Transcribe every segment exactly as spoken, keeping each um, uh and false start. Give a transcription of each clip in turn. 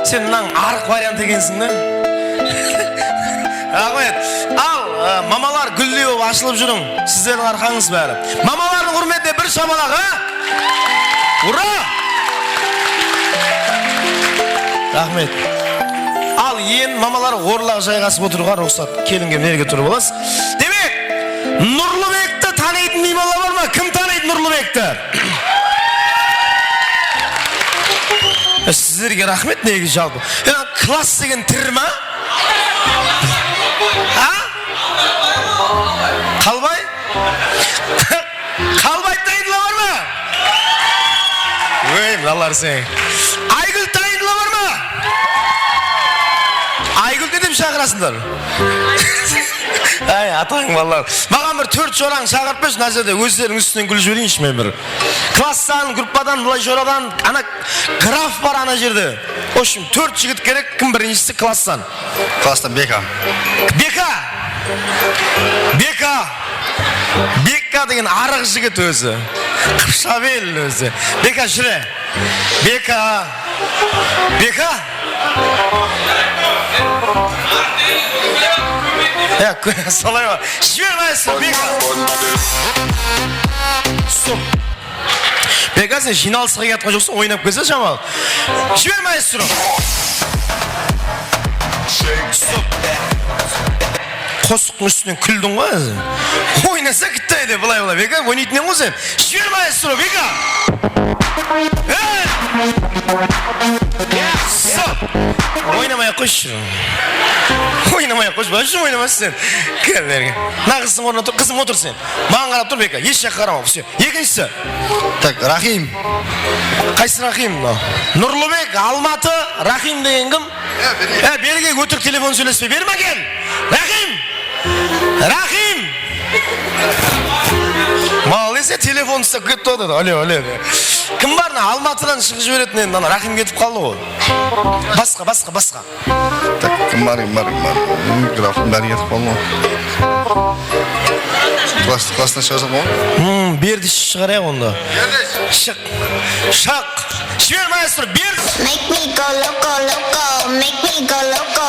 Sen mınań arıq variant ekensiń da. Raxmet. Al, e, mamalar gúldey bolıp ashılıp júriń. Sizlerdiń arqańız bári. Mamalardıń húrmetine bir shamalaq, a? Ura! Raxmet. Al, endi mamalar orınlarǵa jayǵasıp otırıwǵa ruxsat. Kelinge mınerge turıp alasız. Demek, Nurlıbekti tanıytın miymanlar bar ma? Kim tanıydı Nurlıbekti? E, sizlerge raxmet, negizinde, jalpı. Ya, klass degen tiri ma? A? Qalbay? Qalbay tanıydılar bar ma? Ey, mınalar sen. Aygúl tanıydılar bar ma? Aygúldi ne dep shaqırasınlar? Ay, atań balalar. Maǵan bir tórt jorań shaqırıp bershi, mına jerde ózleriniń ústinen kúlip jibereyinshi men bir. Klasstan, gruppadan, bılay joradan, ana graf bar ana jerde. В общем, tórt jigit kerek, kim birinshisi klasstan? Klasstan Beka. Beka! Beka! Beka degen arıq jigit ózi. Qıpshabel ózi. Beka, júre. Beka! Beka! Ya, solay ma? Jiber, maestro, Beka! Stop. Beka, sen jıynalısqa kiyatqan joqsań, oynap kelse, shamal. Jiber, maestro. Stop. Qosıqtıń ústinen kúldiń ǵoy. Oynasa, kittaydı, bılay, bılay. Beka, oynaytın edim ǵoy sen. Jiber, maestro, Beka. Ey! Stop. Oynamay-aq qoyshı. Oynamay-aq qoyshı. Вообще oynamasın sen. Kel berge. Mına qızdıń ornına tur, qızım, otır sen. Maǵan qarap tur, Beka. Hesh jaqqa qarama, всё. Ekinshisi. Tak, Raxim. Qaysı Raxim mınaw? Nurlıbek, Almatı, Raxim degen kim? E, berge, ótirik telefon sóylespe. Berme, kel. Raxim! Raxim! Молодец, telefon uslap ketti ǵoy dedi. Alo, alo. Kim bar mına Almatıdan shıǵıp jiberetin endi, ana Raxim ketip qaldı ǵoy. Basqa, basqa, basqa. Tak, kim bar, kim bar, kim bar? Hmm, graftıń bári ketip qaldı ǵoy. Klass, klasstan shıǵarsaq ǵoy. Hmm, Berdish shıǵarayıq onda. Shıq. Shıq. Jiber, maestro, Berdish. Make me go loco, loco, make me go loco.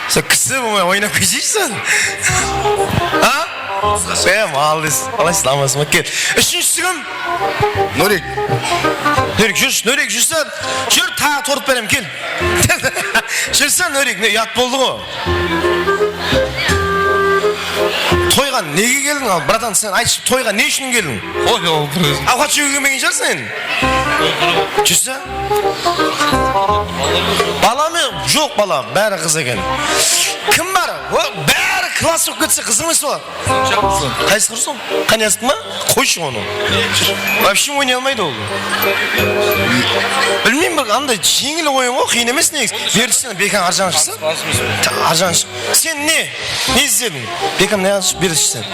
Sen kisi bolmay oynap kesheyshi sen. A? E, молодец. Qalaysız, amanısız ba? Kel. Úshinshisi kim? Nurik. Nurik, júrshi, Nurik, júrsen. Júr, taǵı torıp berem, kel. Júrsen, Nurik, ne, uyat boldı ǵoy. Toyǵa nege keldiń al, bratan, sen aytshı, toyǵa ne ushın keldiń? Toy, ol bir ózi. Awqat jewge kelmegen shıǵarsıń endi. Júrsen. Bala ma? Joq, bala, bári qız eken. Kim bar? O, bári klass bolıp ketse, qızıq emes olar. Qaysı qursań? Qáne, yazıqtı ma? Qoyshı onı. Вообще oynay almaydı ol. Bilmeymen, bir anday jeńil oyın ǵoy, qıyın emes negizi. Berdish, sen Bekań arjaǵına shıqsa. Ta, arjaǵına shıq. Sen ne? Ne izlediń? Bekam, ne yazıp berdish sen?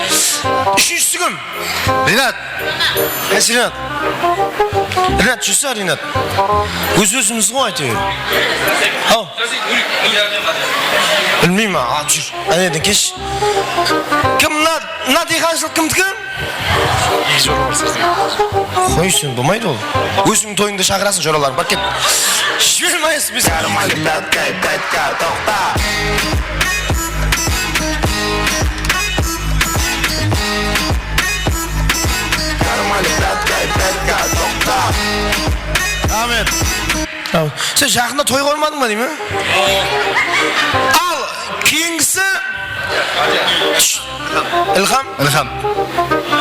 Úshinshisi kim? Rinat. Qaysı Rinat? Rinat, júrse, Rinat. Óz-ózimiz ǵoy, áytewir. Haw. Bilmeymen, a, júr. Áne, kesh. Kim mına, mına diyqanshılıq kimdiki? Eki joralar sizdiń. Qoy sen, bolmaydı ol. Ózińniń toyıńda shaqırasıń joralarıń, bar ket. Jiber, maestro, biz. Karmali petka, petka, toqta. Karmali petka, petka, toqta. Raxmet. Al, sen jaqında toy qurmadıń ba deymen? Al, keyingisi. Ilham? Ilham.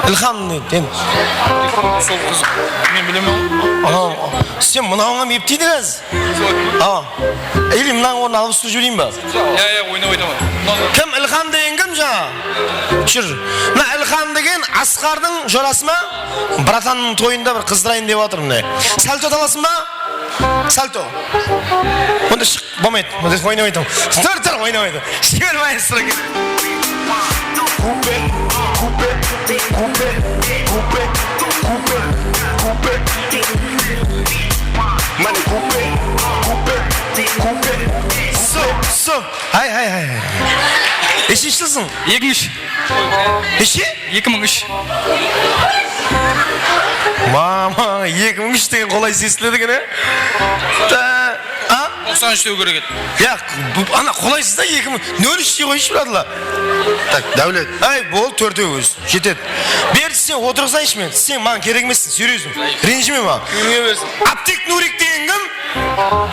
Ilham ne? Sen... Sol qız. Men bilemen. Aha, sen mınawıńa mep tiydi házir. A. Ili mınań ornına alıp túsirip jibereyin ba? Ya, ya, oynap aytaman. Kim, Ilham degen kim jańa? Júr. Mına Ilham degen Asqardıń jorası ma? Bratannıń toyında bir qızdırayın dep atır mine. Salto talasın ba? Salto. Onda shıq, bolmaydı. Onda oynamay tur. Tur, tur, oynamay tur. Jiber, maestro. Kupe, kupe, kupe, kupe, kupe, kupe. Mane kupe, kupe, kupe. Stop, stop. Hay, hay, hay, hay. Neshinshi jılsıń? Ekinshi. Neshe? Eki mıń úsh. Mama, eki mıń úsh degen qolaysız esitiledi eken, e? Ta, a? Toqsan úsh dew kerek edi. Ya, bu, ana qolaysız da, eki mıń, nol úsh dey qoyshı, bratlar. Tak, Dáwlet. Ay, bol, tórtew ózi. Jetedi. Berdi, sen otırǵızayınshı meni. Sen maǵan kerek emessiń, seryoznıy. Renjime maǵan. Kúnińe bersin. Aptek Nurik degen kim?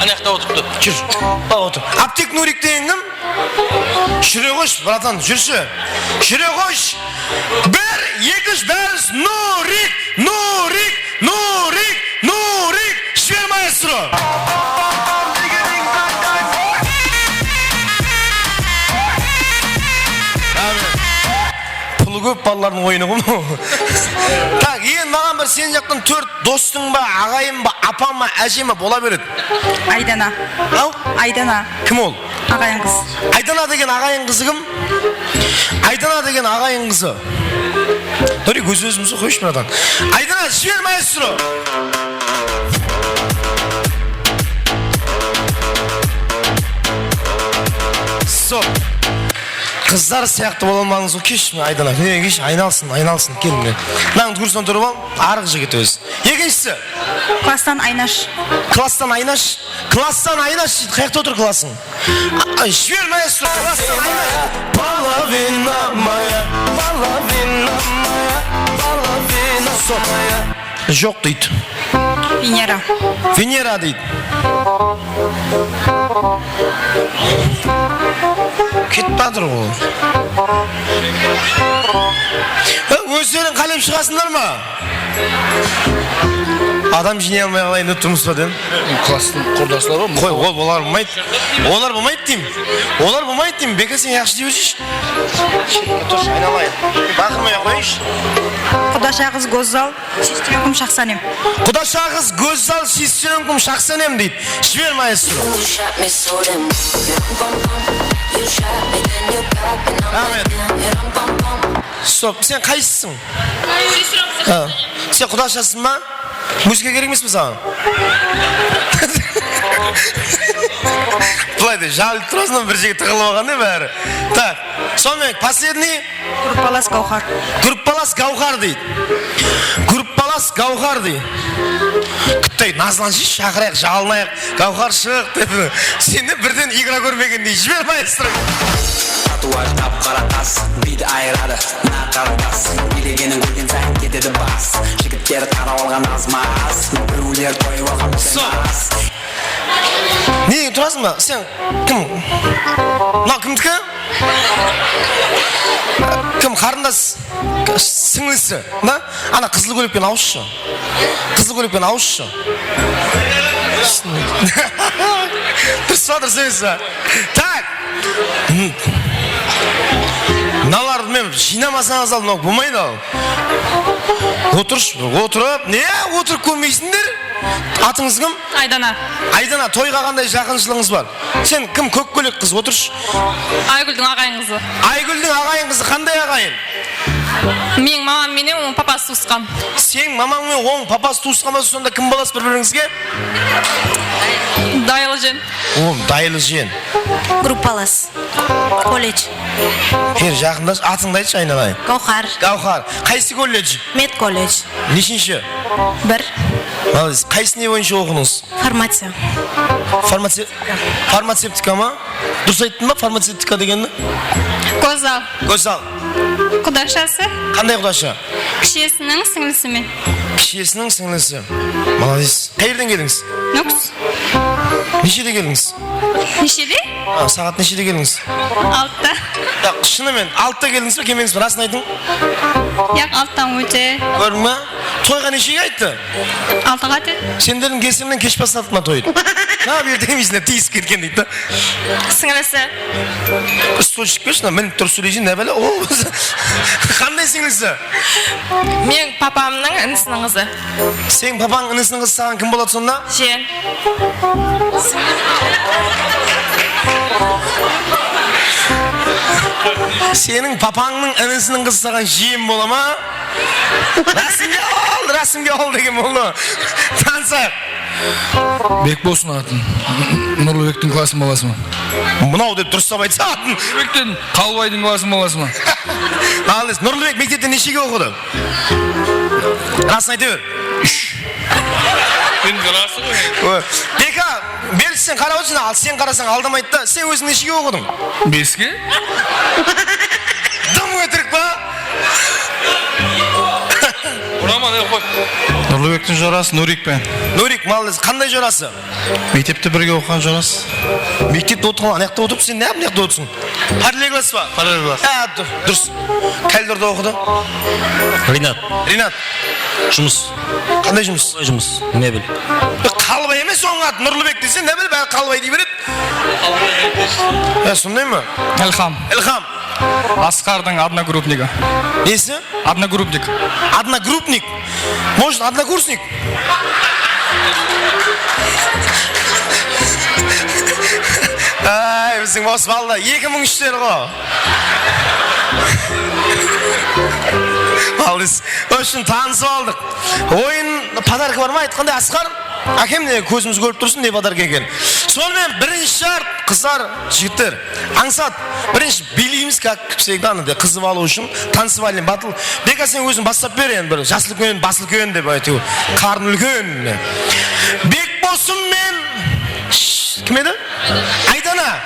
Ana jaqta otırıptı. Júr, ba, otır. Aptek Nurik degen kim? Júre qoysh, bratan, júrshi. Júre qoysh. Bir, eki, úsh, báriz. Nurik, Nurik, Nurik, Nurik. Jiber, maestro. Amin. Pulı kóp balalardıń oyını ǵoy mınaw. Tak, endi maǵan bir sen jaqtan tórt dostıń ba, aǵayın ba, apań ma, ájeń ba bola beredi. Aydana. Aw? Aydana. Kim ol? Aǵayın qız. Aydana degen aǵayın qızı kim? Aydana degen aǵayın qızı. Nurik, óz-ózimiz qoyshı, bratan. Aydana, jiber, maestro. Stop. Qızlar sıyaqlı bola almadıńız ǵoy, kesh, Aydana. Mine, kesh, aynalsın, aynalsın, kel, mine. Mınań kurstan turıp al, arıq jigit ózi. Ekinshisi. Klasstan Aynash. Klasstan Aynash. Klasstan Aynash deydi. Qayaqta otır klassıń? Ay, jiber, maestro, klasstan Aynash. Половина моя, половина моя, половина моя. Joq deydi. Venera. Venera deydi. Ketip atır ǵoy. Ózleriń qálep shıǵasınlar ma? Adam jıynay almay qalayın dep turmız ba, dem? Klasstıń qurdasları ǵoy. Qoy, ol, olar bolmaydı. Olar bolmaydı deyim. Olar bolmaydı deyim. Beke, sen jaqsı dey bersheyshi. Turshı, aynalayın. Baqırmay-aq qoyınshı. Qudasha qız Gózzal. Shestenkum shaxsanem. Qudasha qız Gózzal, shestenkum shaxsanem deydi. Jiber, maestro. Amin. Stop, sen qaysısıń? Ha. Sen qudashasıń ba? Muzıka kerek emes pe saǵan? Bılay de, jalınıp turasıń, bir jerge tıǵılıp alǵan da bári. Tak, sonıń menen, последний. Gruppalas Gáwhar. Gruppalas Gáwhar deydi. Gruppalas Gáwhar deydi. Kúttey, nazlanshı, shaqırayıq, jalınayıq. Gáwhar, shıq, dedi. Sen de birden igra kórmegendey, jiber, maestro. Tatuaj, qap-qara qas, biydi ayıradı mına qarındas. Bilegeniń kórgen sayın ketedi bas. Jigitler tarap alǵan az-maz. Birewler toyıp alǵan. Ne, turasıń ba? Sen kim? Mınaw kimdiki? Kim, qarındas? Sińlisi, ma? Ana, qızıl kóylek penen awızshı. Qızıl kóylek penen awızshı. Durıs pa, durıs emes pa? Tak. Mınalardı men jıynamasańız al, mınaw bolmaydı al. Otırısh, otırıp, ne otırıp kórmeysińder? Atıńız kim? Aydana. Aydana, toyǵa qanday jaqınshılıǵıńız bar? Sen kim, kók kóylek qız, otırshı. Aygúldiń aǵayın qızı. Aygúldiń aǵayın qızı, qanday aǵayın? Meniń mamam menen onıń papası tuwısqan. Seniń mamań menen onıń papası tuwısqan bolsa, sonda kim bolası bir-birińizge? Dayılı jiyen. O, dayılı jiyen. Gruppalas. Kolledj. Kel, jaqındash, atıńdı aytshı, aynalayın. Gáwhar. Gáwhar. Qaysı kolledj? Med kolledj. Neshinshi? Bir. Молодец. Qaysı ne boyınsha oqıdıńız? Farmaciya. Farmace-, farmacevtika ma? Durıs ayttım ba farmacevtika degendi? Gózzal. Gózzal. Qudashası. Qanday qudasha? Kishiyesiniń sińlisi men. Kishiyesiniń sińlisi. Молодец. Qayerden keldińiz? Nókis. Neshede keldińiz? Neshede? A, saǵat neshede keldińiz? Altıda. Ya, shınımen, altıda keldińiz be, kelmedińiz be? Rasın aytıń. Yaq, altıdan óte. Kórdiń be? Toyǵa neshege ayttı? Altıǵa dedi. Senlerdiń kesimnen kesh basladık mına toydı. Na, bu jerde emesler, tiyisip ketken deydi da. Sińlisi. Stulshik bershi, mına minip turıp sóyleyshi, ne bále? O, qanday sińlisi? Meniń papamnıń inisiniń qızı. Seniń papańnıń inisiniń qızı saǵan kim boladı sonda? Jiyen. Seniń papańnıń inisiniń qızı saǵan jiyen bola ma? Rásimge al, rásimge al degen boldı. Tanısayıq. Bekbolsın atın. Nurlıbektiń klasın balası ma? Mınaw dep durıslap aytsa atın. Nurlıbektiń, Qalıbaydıń klasın balası ma? Молодец. Nurlыбек mektepte neshege oqıdı? Rasın ayta ber. Endi rası ǵoy. Beka, Berdi, sen qarap otırsın, al, sen qarasań aldamaydı da. Sen óziń neshege oqıdıń? Beske. Dım ótirik pa? Uraman, e, qoy. Nurlıbektiń jorası Nurik penen. Nurik, maldes. Qanday jorası? Mektepte birge oqıǵan jorası. Mektepte oqıǵan, anaqta otırıp, sen ne yapıp mınaqta otırsań? Parallel klass pa? Parallel klass. Há, dur-, durıs. Qay ulıwmanda oqıdı? Rinat. Rinat. Jumıs. Qanday jumıs? Qalbay jumıs. Mebel. Qalbay emes, onıń atı Nurlıbek dese, ne bileyim, bári Qalbay dey beredi. Ya, sonday ma? Ilham. Ilham. Asqardıń odnogrupnigi. Nesi? Odnogrupnik. Odnogrupnik? Может, однокурсник? Ay, biziń bos balda eki mıń úshler ǵo. Maldes. Ushın tanısıp aldıq. Oyın podarka bar ma? Aytqanday, Asqar, ákem, ne kózimiz kórip tursın, ne podarka eken. Sonımen birinshi shart, qızlar, jigitler. Ańsat, birinshi biyleymiz, как всегда, anday qızıp alıw ushın танцевальный battle. Beka, sen óziń baslap ber endi, bir jas úlken, bas úlken dep, áytewir, qarın úlken. Bekbosın men, sh-, kim edi? Aydana,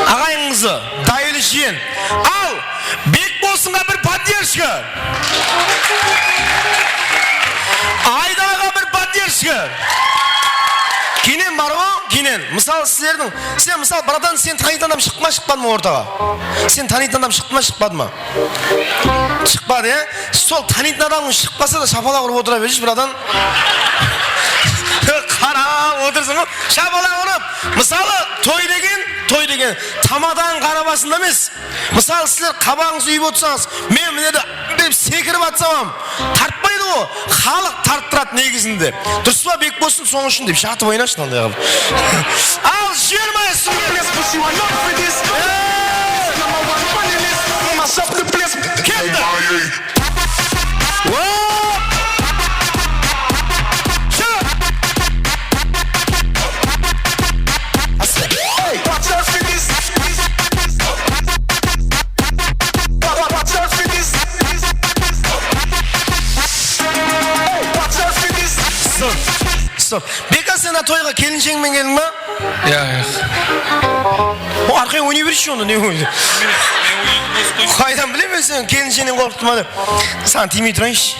aǵayin qızı, dayılı jiyen. Al, Bekbosınǵa bir поддержка. Aydanaǵa bir поддержка. Kenen bar ǵo, kenen. Mısal, sizlerdiń, sen, mısal, bratan, sen tanıytın adam shıqtı ma, shıqpadı ma ortaǵa? Sen tanıytın adam shıqtı ma, shıqpadı ma? Shıqpadı, ya? Sol tanıytın adamıń shıqpasa da, shapalaq urıp otıra bershi, bratan. Qarap otırsań ǵo, shapalaq urıp. Mısalı, toy degen, toy degen tamadanıń qara basında emes. Mısalı, sizler qabaǵıńızdı úyip otırsańız, men mine de dep sekirip atsam, tartpaydı ǵo. Xalıq tarttıradı negizinde. Durıs pa, Bekbosın, sonıń ushın dep jatıp oynashı mınanday qılıp. Al, jibermay. Ketti. Stop. Beka, sen toyǵa kelinshegiń menen keldiń ba? Ya, ya. O, arqayın oynay bershi onda, ne oydı? Qaydan bilemen sen, kelinsheginen qorqıptı ma dep. Saǵan tiymey turayınshı.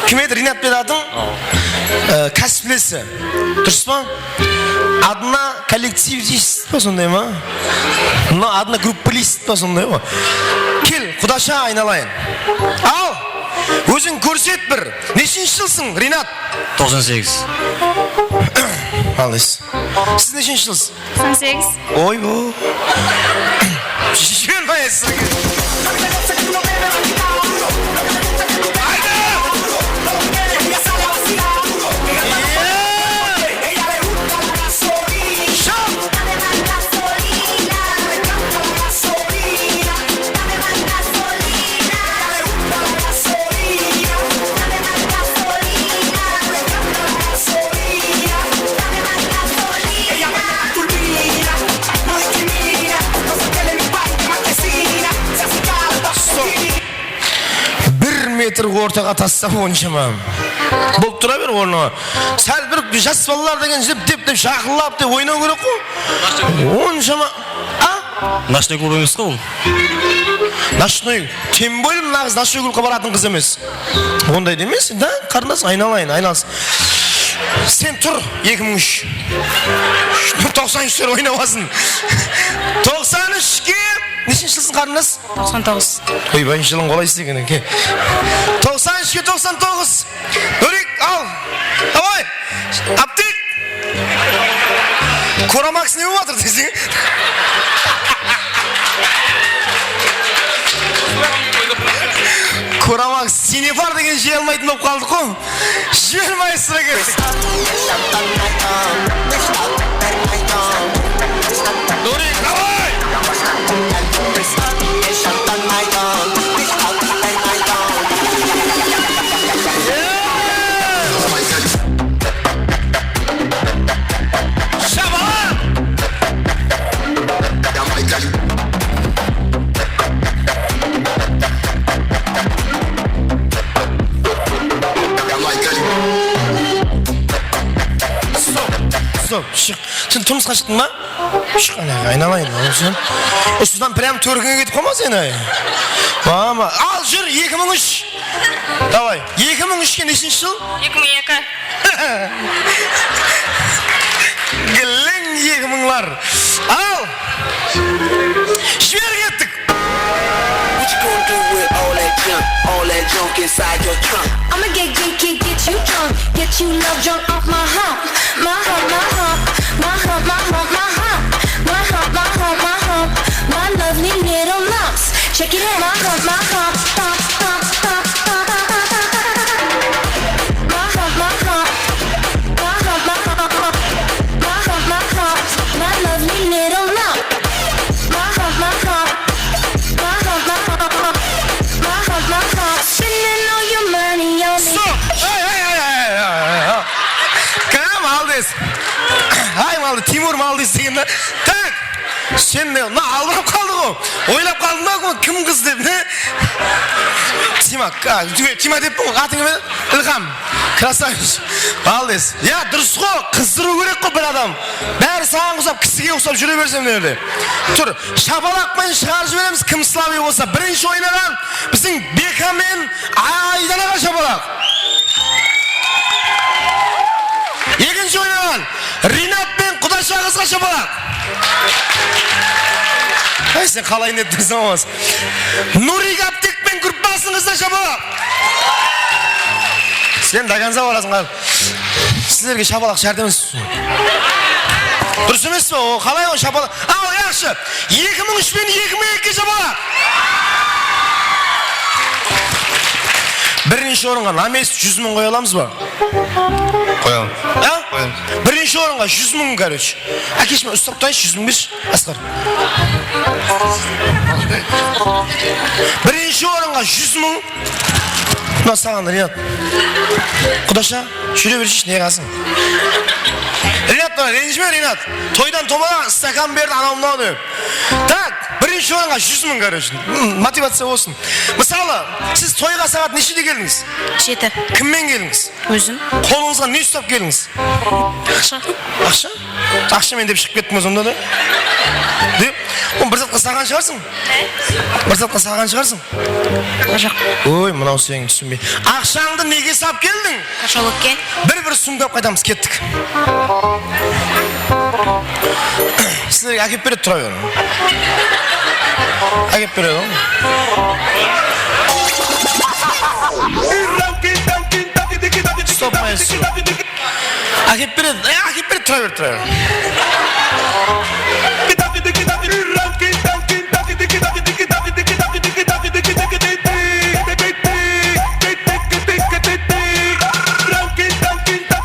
Kim edi, Rinat pa edi atıń? E, kásip iyesi. Durıs pa? Odnokollektivist pa, sonday ma? Mına odnogrupplist pa, sonday ma? Kel, qudasha aynalayın. Al, óziń kórset bir. Neshinshi jılsıń, Rinat? Toqsan segiz. Maldes. Siz neshinshi jılsız? Toqsan segiz. Oy, bu. Jibermay sizge. Bir metr ortaǵa taslap, onshama. Bolıp tura ber ornıńa. Sál bir jas balalar degen dep, dep, dep, jaqınlap dep oynaw kerek ǵo. Onshama. A? Nochnoy klub emes ǵo ol. Nochnoy. Тем более, mına qız nochnoy klubqa baratın qız emes. Onday da emes, da, qarındas, aynalayın, aynalasın. Sen tur, eki mıń úsh. Toqsan úshler oynamasın. Toqsan úshke, neshinshi jılsıń, qarındas? Toqsan toǵız. Oybay, jılıń qolaysız eken, eke. Toqsan úshke toqsan toǵız. Nurik, al. Davay. Aptik. Koramaks ne bolıp atır deseń? Koramaks, Sinefar degen jey almaytın bolıp qaldıq ǵo. Jibermay sıra kettik. Nurik, davay! Shabalar! Shıq. Sen turmısqa shıqtıń ba? Shıq, ana, aynalayın, oǵlım, sen. Usıdan прям tórkińe ketip qalma sen, ay. Mama, al, júr, eki mıń úsh. Davay, eki mıń úshke neshinshi jıl? Eki mıń eki. Gileń eki mıńlar. Al. Jiber kettik. What you gonna do with all that junk, all that junk inside your trunk? I'ma get, get, get, get you drunk, get you love drunk off my hump, my hump, my hump, my hump, my hump, my hump, my hump, my hump, my hump, my lovely little lumps. Check it out, my hump, my hump, hump, hump, hump, hump, my hump, my hump, my hump, my hump, my hump, my hump, my hump, my lovely little lump. My hump, my hump. My hump, my hump. My hump, my hump. Spending all your money on me. Stop! Ay, ay, ay, ay, ay, ay, ay. Kra, maldes. Ay, maldes, Timur, maldes degen da. Tak! Sen ne, mına, albırap qaldı ǵo. Oylap qaldıń ba, kim qız dep, ne? Tima, a, Tima deppiń ǵo, atıń ne? Ilham. Krasavich. Maldes. Ya, durıs ǵo, qızdırıw kerek ǵo bir adam. Bári saǵan uqsap, kisige uqsap júre berse mına jerde. Tur, shapalaq penen shıǵarıp jiberemiz, kim slabıy bolsa. Birinshi oynaǵan biziń Beka menen Aydanaǵa shapalaq. Ekinshi oynaǵan Rinat penen Qudasha qızǵa shapalaq. Ay, sen qalay nettiń, bolmasa. Nurik Aptek penen gruppasıńızǵa shapalaq. Sen до конца barasıń, ǵar. Sizlerge shapalaq shárt emes. Durıs emes pe? O qalay, o shapalaq? Al, yaqshı. Eki mıń úsh penen eki mıń ekige shapalaq. Birinshi orınǵa na mesut júz mıń qoya alamız ba? Qoyalım. A? Qoyalım. Birinshi orınǵa júz mıń, короче. Ákesh, men uslap turayınshı, júz mıń bershi, Asqar. Birinshi orınǵa júz mıń. Mına saǵan, Rinat. Qudasha, júre bershi, ne qasıń. Rinat, mına, renjime, Rinat. Toydan tomalaǵan stakan berdi, anaw-mınaw dep. Tak, birinshi orınǵa júz mıń, короче. M, motivaciya bolsın. Mısalı, siz toyǵa saat neshede keldińiz? Jeti. Kimmen keldińiz? Ózim. Qolıńızǵa ne uslap keldińiz? Aqsha. Aqsha? Aqsha men dep shıǵıp kettiń ba sonda da? Dep, oǵan bir zatqa salǵan shıǵarsıń? Ne? Bir zatqa salǵan shıǵarsıń? Joq. Oy, mınaw seniń túsinbey. Aqshańdı nege sap keldiń? Koshelokke. Bir-bir sumka alıp qaytamız, kettik. Sizlerge ákep beredi, tura ber. Ákep beredi ǵoy. Stop, maestro. Ákep beredi, e, ákep beredi, tura ber, tura ber.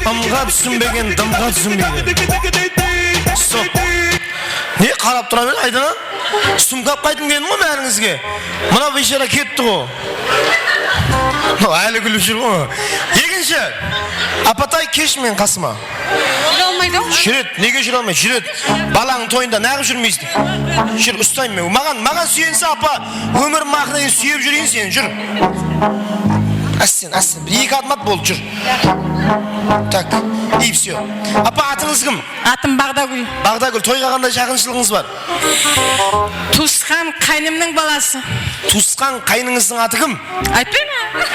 Dımǵa túsinbegen, dımǵa túsinbeydi. Stop. Ne qarap tura ber, Aydana? Sumka alıp qaytıń dedim ǵoy bárińizge. Mına biyshara ketti ǵo. Mınaw áli kúlip júr ǵo. Ekinshi. Apatay, kelshi meniń qasıma. Júre almaydı ǵo. Júredi, nege júre almaydı? Júredi. Balańnıń toyında neǵıp júrmeyseń? Júr, ustayın men. Maǵan, maǵan súyense, apa, ómirim aqırına deyin súyip júreyin seni, júr. Ásten, ásten. Bir eki adım at, boldı, júr. Так, и всё. Apa, atıńız kim? Atım Baǵdagúl. Baǵdagúl, toyǵa qanday jaqınshılıǵıńız bar? Tuwısqan qáynimniń balası. Tuwısqan qáynińizdiń atı kim? Aytpayman.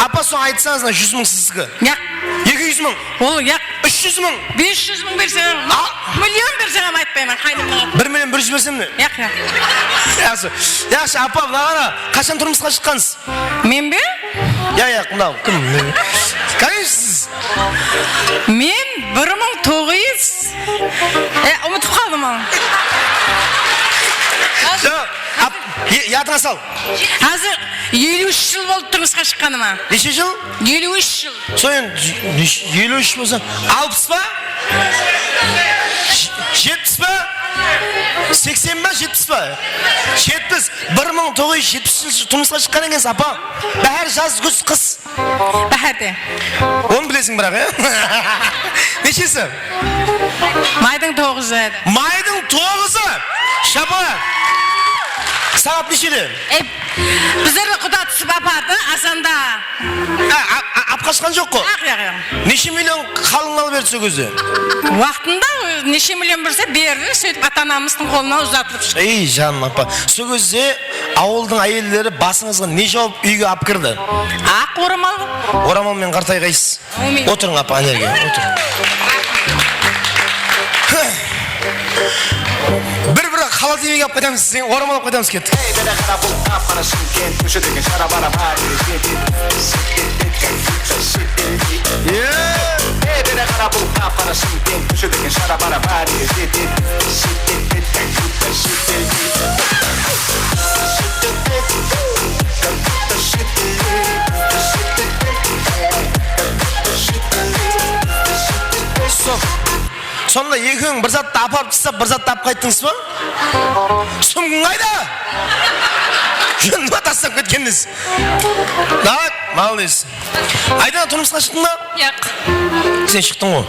Apa, soń aytsańız, mına júz mıń sizdiki. Yaq. Eki júz mıń. Ol yaq. Úsh júz mıń. Bes júz mıń bersem, al, million bersem hám aytpayman qáynimniń atın. Bir million bir júz bersem ne? Yaq, yaq. Yaqshı. Yaqshı, apa, mına qara, qashan turmısqa shıqqansız? Men be? Ya, ya, mınaw kim? Конечно, siz. Men bir mıń toǵız júz, e, umıtıp qaldım onı. Ya, ap-, e, yadıńa sal. Házir eliw úsh jıl boldı turmısqa shıqqanıma. Neshe jıl? Eliw úsh jıl. Soń eliw úsh bolsa, alpıs pa? Jetpis pa? Seksen pa, jetpis pa? Jetpis. Bir mıń toǵız júz jetpis jıl turmısqa shıqqan ekensiz, apa. Báhár, jaz, gúz, qıs. Báhárde. Onı bilesiń, biraq, ya? Neshesi? Maydıń toǵızı edi. Maydıń toǵızı! Shapalaq! Saat neshede? E, bizlerdi quda túsip apardı, azanda. A, a, a, ap qashqan joq ǵo. Yaq, yaq, yaq. Neshe million qalın mal berdi sol gezde? Waqtında neshe million berse berdi, sóytip ata-anamızdıń qolına uzatılıp shıqtı. Ey, janım apa. Sol gezde awıldıń áyelleri basıńızǵa ne jawıp úyge alıp kirdi? Aq oramal. Oramal menen qartayǵaysız. Ámin. Otırıń, apa, ánerge, otırıń. Bir-bir xalat iymegi alıp qaytamız, sen oramal alıp qaytamız, kettik. Ey, bere qara, bul qap-qara Shımkent, kóshedegi shara-bara bári jet. Ey, bere qara, bul qap-qara Shımkent, kóshedegi shara-bara bári jet. Stop. Sonda ekewin bir zattı aparıp taslap, bir zattı alıp qayttıńız ba? Sumkıń qayda? Júnip taslap ketkensiz. Tak, молодец. Aydana, turmısqa shıqtıń ba? Yaq. Sen shıqtıń ǵo.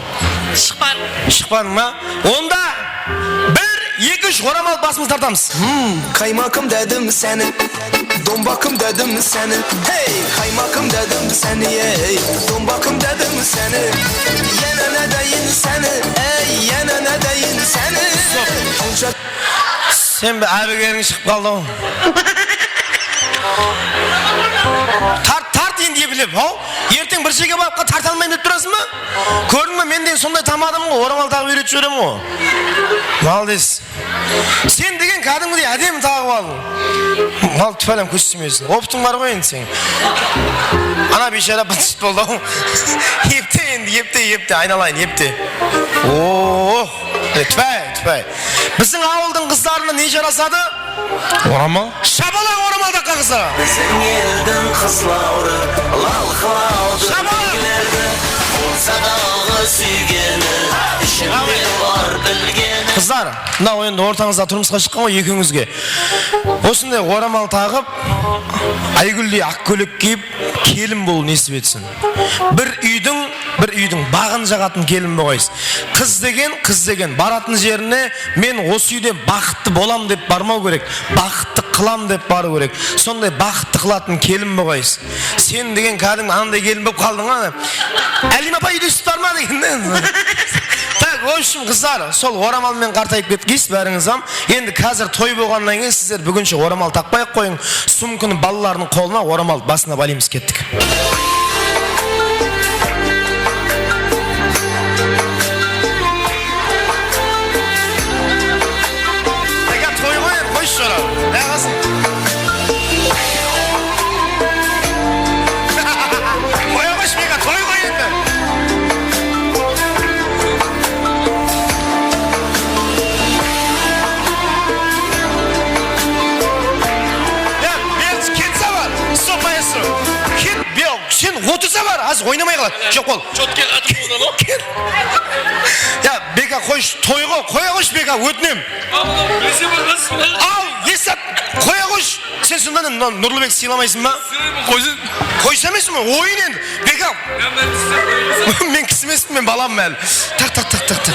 Shıqpadım. Shıqpadıń ba? Onda bir, eki, úsh, oramal basımızdı tartamız. Hmm, qaymakım dedim seni, dombakım dedim seni. Hey, qaymakım dedim seni, ey, dombakım dedim seni. Yana ne deyin seni, ey, yana ne deyin seni. Stop. Sen be, ábigeriń shıǵıp qaldı ǵoy. Tart, tart endi eplep, haw. Erteń bir jeke balıqqa tarta almayın dep turasıń ba? Kórdiń be, men de sonday tamadımın ǵoy, oramal taǵıp úyretip jiberemen ǵoy. Молодец. Sen degen kádimgidey ádem taǵıp aldıń. Mal túpálam kóz tiymesiń. Opıtıń bar ǵoy endi seniń. Ana biyshara bıt-shıt boldı-aw. Epte endi, epte, epte, aynalayın, epte. Oh, e, túpáy, túpáy. Biziń awıldıń qızlarına ne jarasadı? Oramal. Shapalaq oramal taqqan qızlarǵa. Biziń eldiń qızları lal qıladı. Shapalaq. Bolsa da alǵı súygeni, ishinde bar bilgeni. Qızlar, mınaw endi ortańızda turmısqa shıqqan ǵoy, ekewińizge osınday oramal taǵıp, aygúldey aq kóylek kiyip, kelin bolıw nesip etsin. Bir úydiń, bir úydiń baǵın jaǵatın kelin bolǵaysız. Qız degen, qız degen baratın jerine men osı úyde baxıttı bolam dep barmaw kerek, baxıttı qılam dep barıw kerek. Sonday baxıttı qılatın kelin bolǵaysız. Sen degen kádimgi anday kelin bolıp qaldıń ǵoy. Áliyma apa, úyde sút bar ma degen de. Tak, o ushın qızlar, sol oramal menen qartayıp ketkeysiz bárińiz hám. Endi házir toy bolǵannan keyin sizler búginshe oramal taqpay-aq qoyıń. Sumkını balalardıń qolına, oramal basına balaymız, kettik. Beka, toy ǵoy endi, qoyshı oralı. Ayaqasın. Qoya qoyshı, Beka, toy ǵoy endi. Ya, berdi, ketsa bar. Stop, maestro. Ket, be, sen otırsa bar, házir oynamay qaladı. Joq, ol. Chotki atın odan al. Ket. Ya, Beka, qoyshı, toy ǵoy, qoya qoyshı, Beka, ótinem. Al, al, al. Al, esat, qoya qoyshı. Sen sonda ne, mınaw Nurlıbekti sıylamaysań ba? Qoysa. Qoysa emes, oyın endi. Beka. Ya, men kisi emesin. Men kisi emesin, men balamman áli. Tak, tak, tak, tak, tak.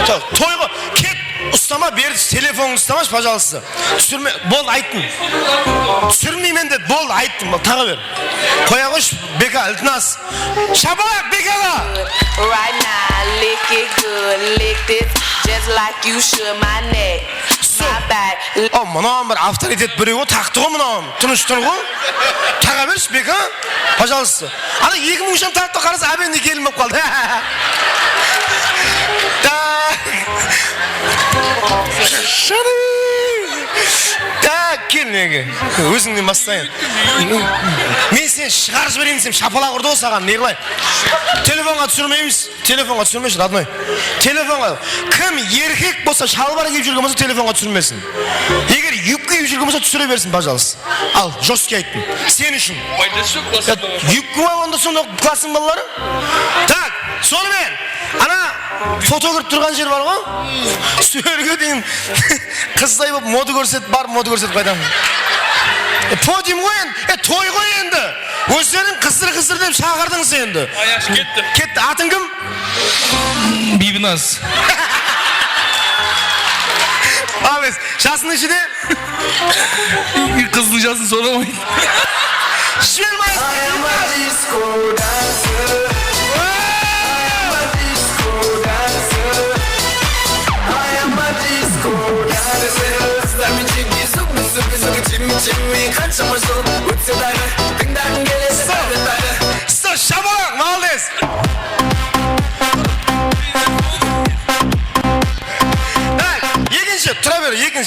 Tak, toyǵa ket, ustama, berdi, telefonıńdı ustamash, пожалуйста. Túsirme, boldı, ayttım. Túsirmeymen dedi, boldı, ayttım, taǵa ber. Qoya qoyshı, Beka, iltimas. Shapalaq Bekaǵa! Right now, lick it good, lick this, just like you should my neck, my back. Aw, mınaw bir avtoritet birew ǵoy, taqtı ǵoy mınaw. Tınısh tur ǵoy. Taǵa bershi, Beka, пожалуйста. Ana, eki mıń sham taqtı, qarasa, ábende kelin bolıp qaldı. Tak. Shanıy. Tak, kel menge. Ózińnen baslayın. Men seni shıǵarıp jibereyin desem, shapalaq urdı ǵoy saǵan, ne qılayın? Telefonǵa túsirmeymiz. Telefonǵa túsirmeshi, родной. Telefonǵa. Kim erkek bolsa, shalbar kiyip júrgen bolsa, telefonǵa túsirmesin. Eger yubka kiyip júrgen bolsa, túsire bersin, пожалуйста. Al, жёсткий ayttım. Sen ushın. Paydası joq, klasında. Yubka ma onda, sonda klastıń balaları? Tak, sonımen. Ana, fotograf turǵan jer bar ǵoy. Sol jerge deyin qızday bolıp moda kórsetip, barıp moda kórsetip qaytaman. E, podium ǵoy endi, e, toy ǵoy endi. Ózleriń qızdır-qızdır dep shaqırdıńız endi. Ay, yaxshi, ketti. Ketti. Atıń kim? Biybinaz. Молодец. Jasıń neshede? Qızdıń jasın soramaydı. Jibermeysiz.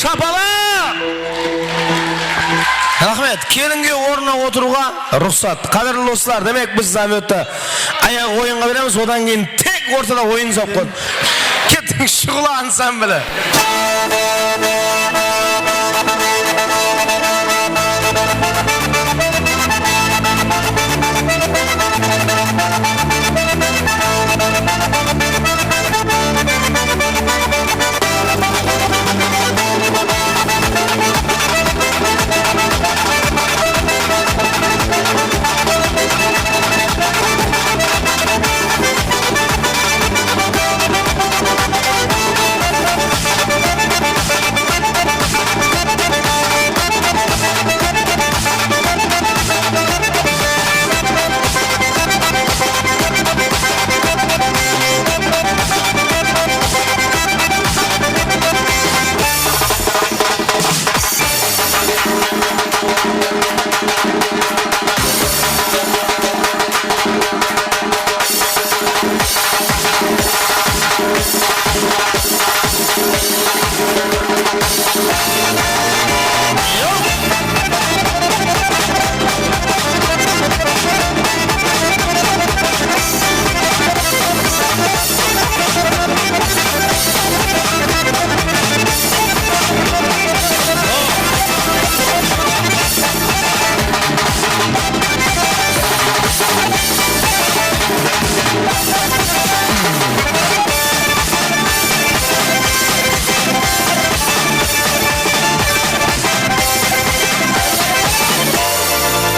Shapalaq! Raxmet, kelinge ornına otırıwǵa ruxsat. Qádirli doslar, demek, biz zametti ayaq oyınǵa beremiz, odan keyin tek ortada oyın sawıp qoydı. Kettiń, Shuǵla ansambli.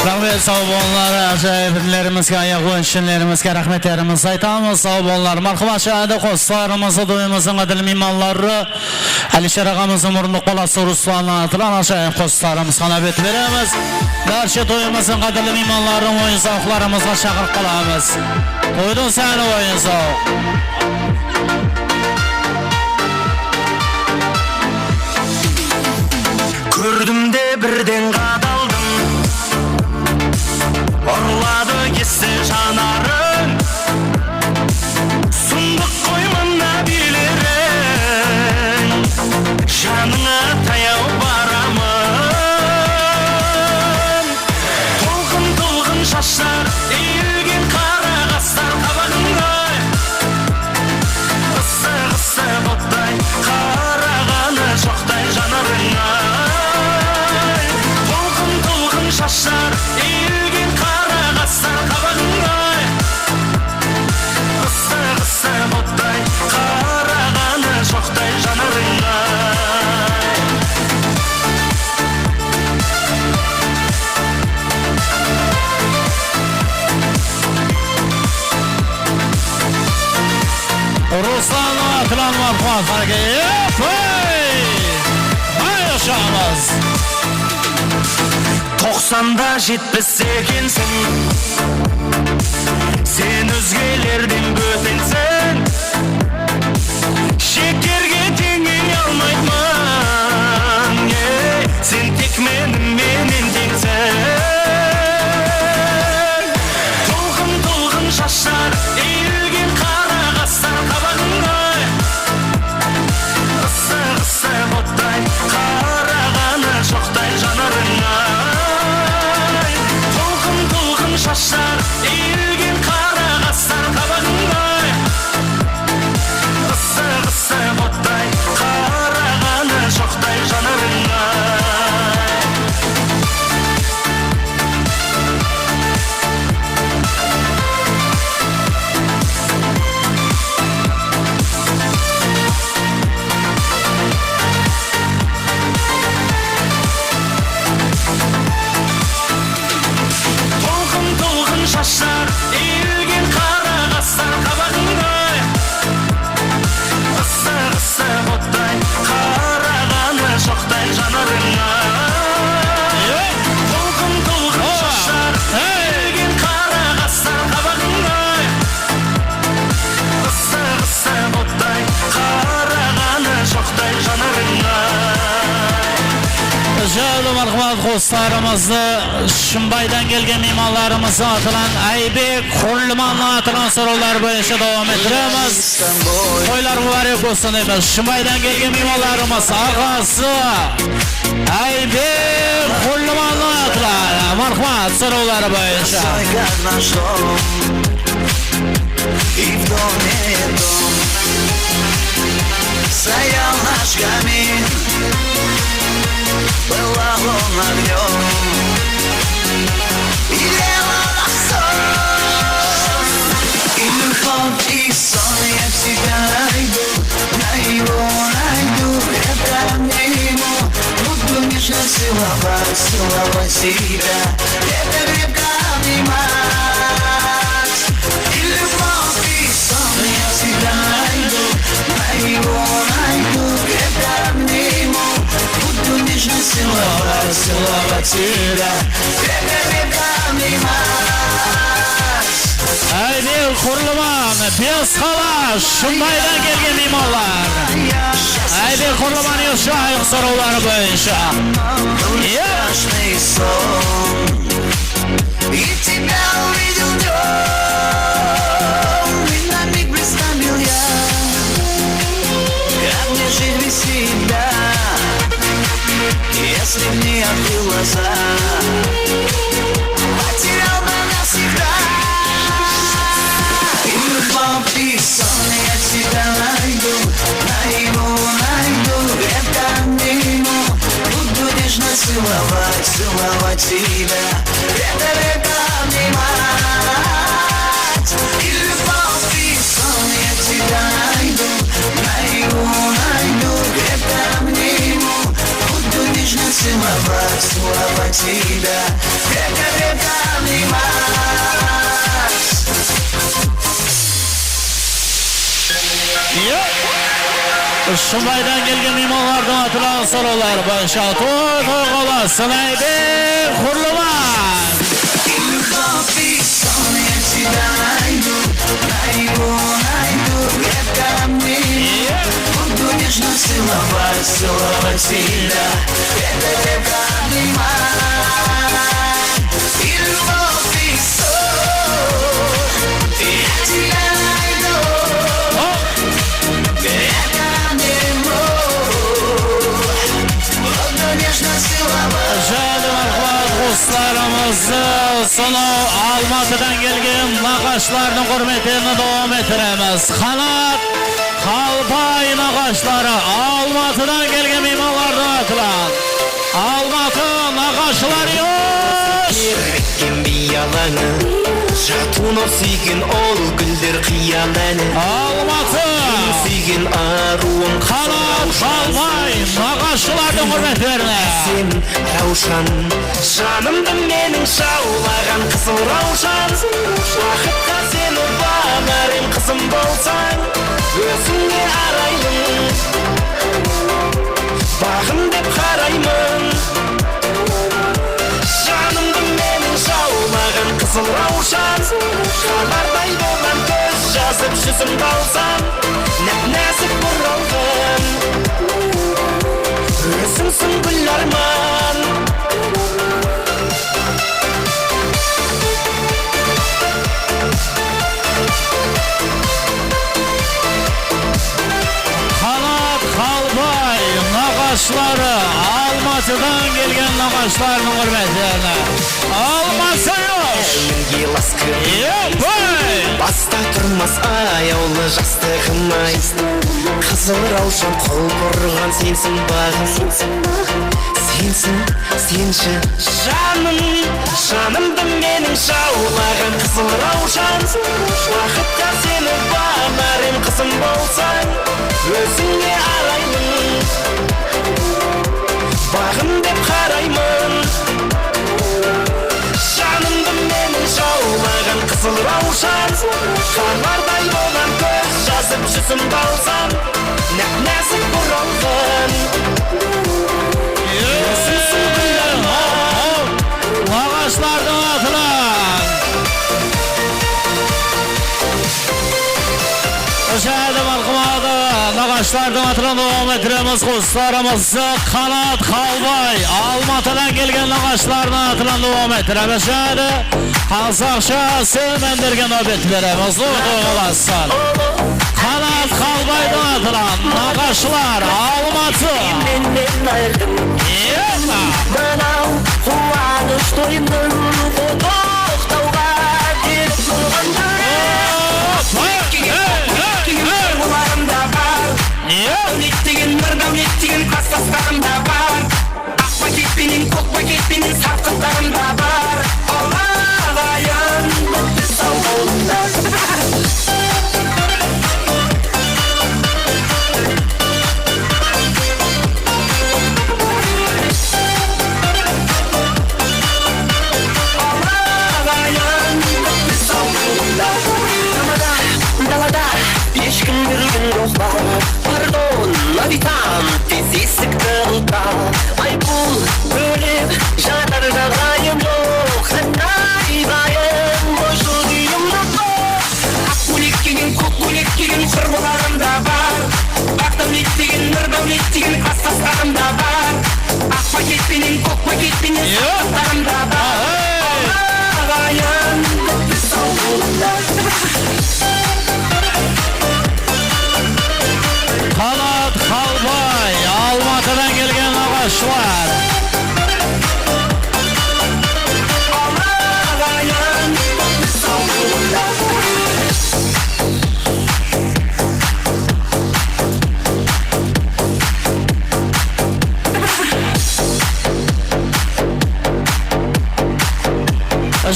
Raxmet, saw bolıńlar, ájayıp inlerimizge, ayaq oyınshinlerimizge raxmetlerimizdi aytamız, saw bolıńlar. Marhamat, jáne de qosıqlarımızdı toyımızdıń qádirli miymanları, Alisher aǵamızdıń murınlıq balası Ruslannan atılan ájayıp qosıqlarımızǵa náwbet beremiz. Bárshe toyımızdıń qádirli miymanların oyın-sawıqlarımızǵa shaqırıp qalamız. Toydıń sáni oyın-sawıq. Kórdim de birden qadaldım. Urladı esti janarım. Sundıq qoy mına biyleriń, janıńa tayaw baramın. Tolqın-tolqın shashlar, iyilgen qara qaslar qabaǵıńa. Issıq-ıssıq ottay qaraǵanı shoqtay janarıń-ay. Tolqın-tolqın shashlar, iyilgen qara qaslar qabaǵıńa. Issıq-ıssıq ottay qaraǵanı shoqtay janarıń-ay. Ruslan atılan marhamat, háreket! Epey! Ay, ushamız! Toqsanda jetpis ekensiń, sen ózgelerden bótenseń. Shekerge teńey almayman, ey, sen tek menim menen teńseń. Tolqın-tolqın shashlar, iyilgen qara qaslar qabaǵıńa. Issıq-ıssıq ottay qaraǵanı shoqtay janarıń-ay. Tolqın-tolqın shashlar, iyilgen qara qaslar qabaǵıńa. Qoslarımızdı Shımbaydan kelgen miymanlarımızdıń atınan Aybek Qurlımandıń atınan sorawları boyınsha dawam ettiremiz. Toylar múbárek bolsın deymiz. Shımbaydan kelgen miymanlarımız aǵası Aybek Qurlımandıń atınan. Marhamat, sorawları boyınsha. И в доме дом. Стоял наш камин, пылал он огнём. И грел он о стол. И любовь, и сон я всегда найду, найду, найду. Крепко обниму, буду нежно целовать, целовать тебя. Крепко, крепко обнимать. И любовь, и сон я всегда найду, найду, найду, крепко обниму, буду нежно целовать, целовать тебя, крепко, крепко обнимать. Aybek Qurlıman, Besqala, Shımbaydan kelgen miymanlar. Aybek Qurlıman, Yusha, ayıq sorawları boyınsha. Yep. Страшный сон. И тебя увидел днём, и на миг представил я, как мне жить без тебя, если б не открыл глаза, потерял бы навсегда. И любовь, и сон я тебя найду, найду, найду, крепко обниму, буду нежно целовать, целовать тебя. Крепко, крепко обнимать. И любовь, и сон я тебя найду, найду, найду, крепко обниму, буду нежно целовать, целовать тебя. Крепко, крепко обнимать. Shımbaydan kelgen miymanlardıń atınan sorawlar boyınsha toy toy qolasın, Aybek Qurlıman. Jaylı marhamat, qoslarımızdı sonau Almatıdan kelgen naqashılardıń húrmetine dawam ettiremiz. Qanat Qalbay naqashıları Almatıdan kelgen miymanlardıń atınan. Almatı naqashıları yosh! Ketken biyalańı, jatunar súygen ol gúller qıyalanı. Almatı! Meniń súygen arıwım Qanat Qalbay naqashılardıń húrmetlerine. Sen Rawshan, janımdı meniń jawlaǵan qızıl Rawshan. Baxıtqa seni banar em, qızım bolsań, ózińe arayın. Baǵım dep qarayman. Janımdı meniń jawlaǵan qızıl Rawshan. Xanarday bolǵan kóz jazıp júzimdi alsam, náp-názik buralǵan. Ózińsiń gúl árman. Qanat Qalbay naqashıları, Almatıdan kelgen naqashılardıń húrmetine. Almatı yosh! Epey! Basta turmas ayawlı jastıǵım-ay. Qızıl Rawshan qol burǵan sensiń baǵım. Sensiń, senshi. Janım, janımdı meniń jawlaǵan qızıl Rawshan. Baxıtqa seni banar em, qızım bolsań, ózińe arayın. Baǵım dep qarayman. Janımdı meniń jawlaǵan qızıl Rawshan. Xanarday bolǵan kóz jazıp júzimdi alsam, náp-názik buralǵan. Ózińsiń gúl árman. Naqashılardıń atınan. Jaylı marhamat, naqash Qosıqlardıń atınan dawam ettiremiz. Qosıqlarımızdı Qanat Qalbay, Almatıdan kelgen naqıshılardıń atınan dawam ettiremiz. Jáne qazaqsha sóymenlerge náwbet beremiz. Qutlıq bolsın. Qanat Qalbaydıń atınan naqıshılar, Almatı. Mennen ayırdıń. Epa! Mınaw quwanısh toyımnıń qutlıq Tawǵa kelip turǵanda. Hop, hey, hey, hey, hey. Qırqılarım da bar. Yep. Dáwlet degen, nur dáwlet degen klastaslarım da bar. Aq paket penen, kók paket penen sarqıtlarım da bar. Alıp alayın, bitti saw boldılar. Dalada eshkim júrgen joqpa, pardon, navitan, tez esikti ılqa. Ayıppul tólep jatar jaǵdayım joq, qanday bayım, boyshıl kúyim joq pa? Aq kóylek kiygen, kók kóylek kiygen qurbalarım da bar. Baq dáwlet degen, nur dáwlet degen klastaslarım da bar. Aq paket penen, kók paket penen sarqıtlarım da bar. Aǵayın, bitti saw boldılar. Qanat Qalbay, Almatıdan kelgen naqıshılar.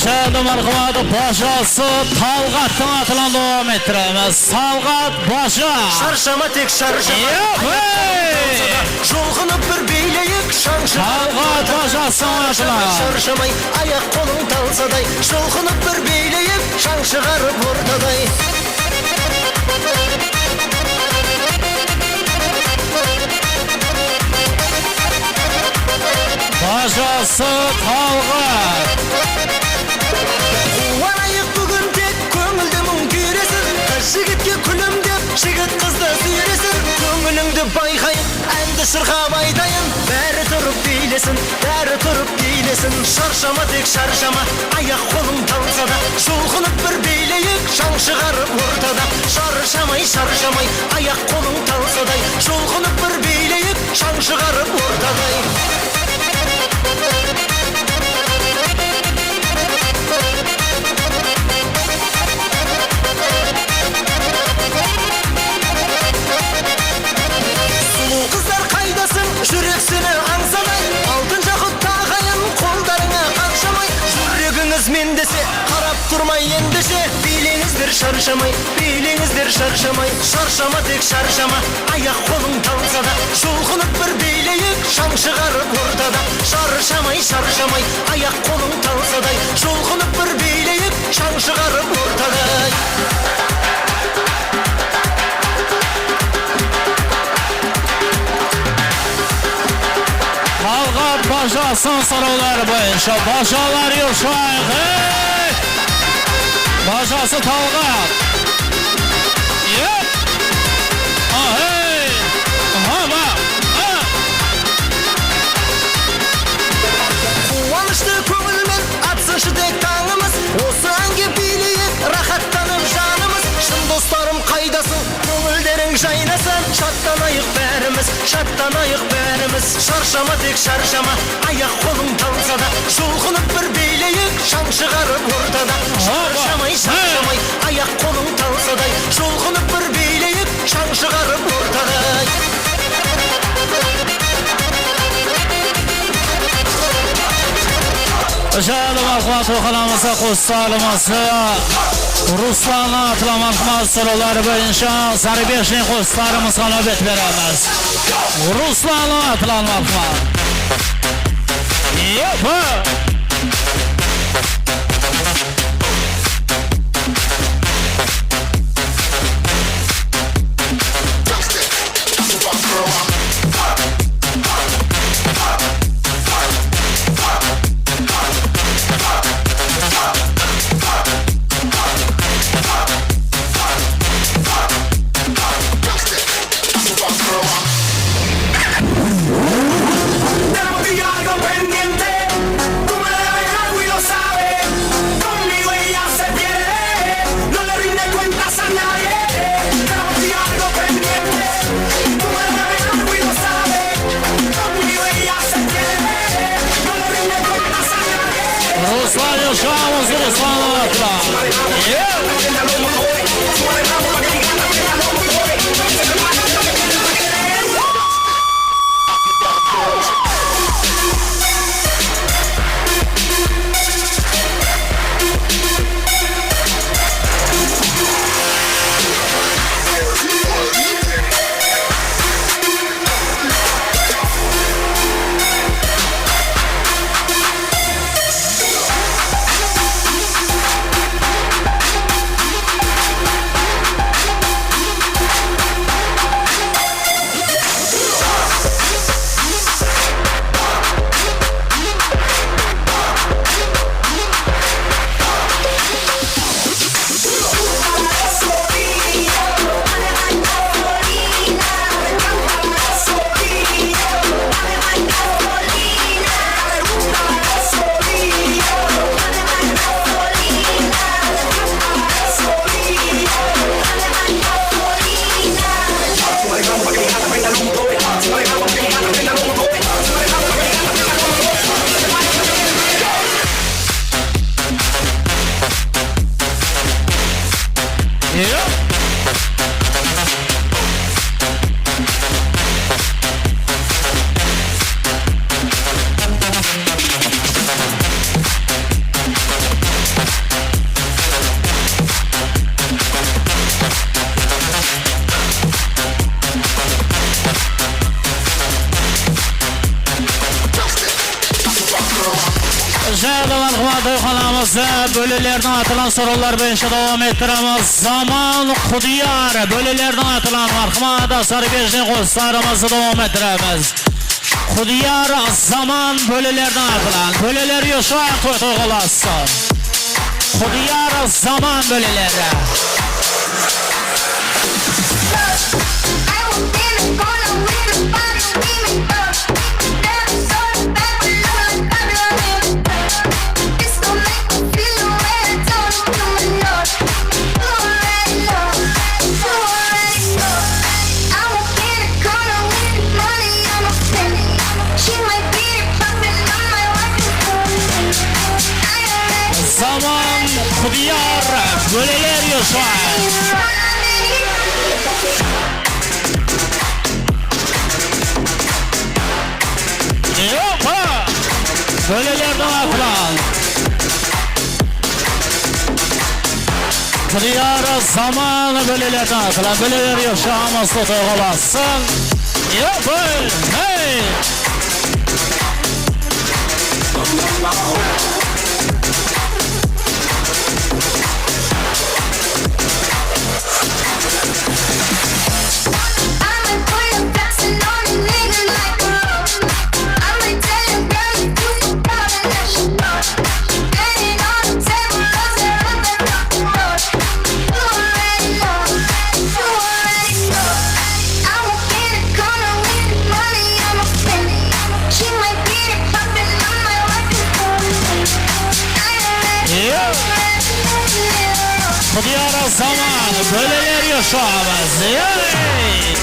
Jáne marhamat, bajası Talǵattıń atınan dawam ettiremiz. Talǵat baja. Sharshama, tek sharshama. Yep, hey! Jolqınıp bir biyleyik, shańshı. Talǵat bajası atınan. Sharshamay, ayaq-qolıń talsaday. Jolqınıp bir biyleyik, shań shıǵarıp ortaday. Bajası Talǵat. Quwanayıq búgin tek, kóńildi muń kúyresin. Qız jigitke kúlimdep, jigit qızdı súyresin. Kóńilińdi bayqayın, ándi shırqap aytayın. Bári turıp biylesin, bári turıp biylesin. Sharshama, tek sharshama, ayaq-qolıń talsa da. Jolqınıp bir biyleyik, shań shıǵarıp ortada. Sharshamay, sharshamay, ayaq-qolıń talsaday. Jolqınıp bir biyleyik, shań shıǵarıp ortaday. Sulıw qızlar qaydasıń, júrek seni ańsaday. Altın jaqıp taǵayın, qoldarıńa qanshamay. Júregińiz men dese, qarap turmay endishe. Biyleńizler sharshamay, biyleńizler sharshamay. Sharshama, tek sharshama, ayaq-qolıń talsa da. Jolqınıp bir biyleyik, shań shıǵarıp ortada. Sharshamay, sharshamay, ayaq-qolıń talsaday. Jolqınıp bir biyleyik, shań shıǵarıp ortaday. Talǵat bajasınıń sorawları boyınsha bajalar yurshayıq. Hey! Bajası Talǵat. Yep! Ahey! Aha, ba! A! Quwanıshlı kóńilmen atsınshı tek tańımız. Osı áńge biyleyik, raxattanıp janımız. Shın doslarım, qaydasıń? Kóńilleriń jaynasın, shadlanayıq bárimiz, shadlanayıq bárimiz. Sharshama, tek sharshama, ayaq-qolıń talsa da. Jolqınıp bir biyleyik, shań shıǵarıp ortada. Sharshamay, sharshamay, ayaq-qolıń talsaday. Jolqınıp bir biyleyik, shań shıǵarıp ortaday. Jáne marhamat, oqılamızda qosıqlarımızdı Ruslanǵa atınan marhamat, sorawları boyınsha Zarbeşniy qosıqlarımızǵa náwbet beremiz. Ruslanǵa atınan marhamat. Yopa! Şamız Ruslan atla. Jayalım Arqıma toyxanamızda bólelerdiń atınan sorawlar boyınsha dawam ettiremiz. Zaman Qudiyar bólelerdiń atınan Arqıma da Sarıbejden qosıqlarımızdı dawam ettiremiz. Qudiyar Zaman bólelerdiń atınan. Bóleler Yoshua toy toyǵalasın. Qudiyar Zaman bóleleri. Zaman Qudiyar bóleler Yoshua. Yopa! Bólelerdiń atınan. Qudiyar Zaman bólelerdiń atınan. Bóleler Yoshua toyǵalasın. Yopa! Hey! Qudiyar Zaman, bóleler Yoshua. Ey!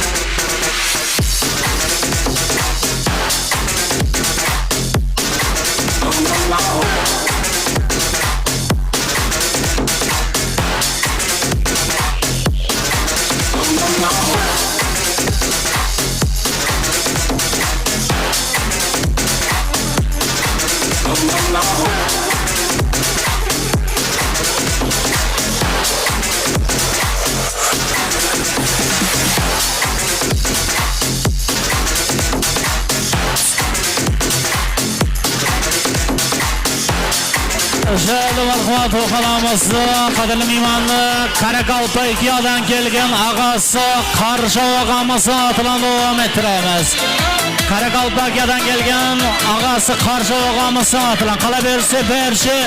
Jayalım Arqıma toyxanamızdıń qádirli miymanı Karakalpakiyadan kelgen aǵası Qarshaw aǵamızdıń atınan dawam ettiremiz. Karakalpakiyadan kelgen aǵası Qarshaw aǵamızdıń atınan. Qala berse, bárshe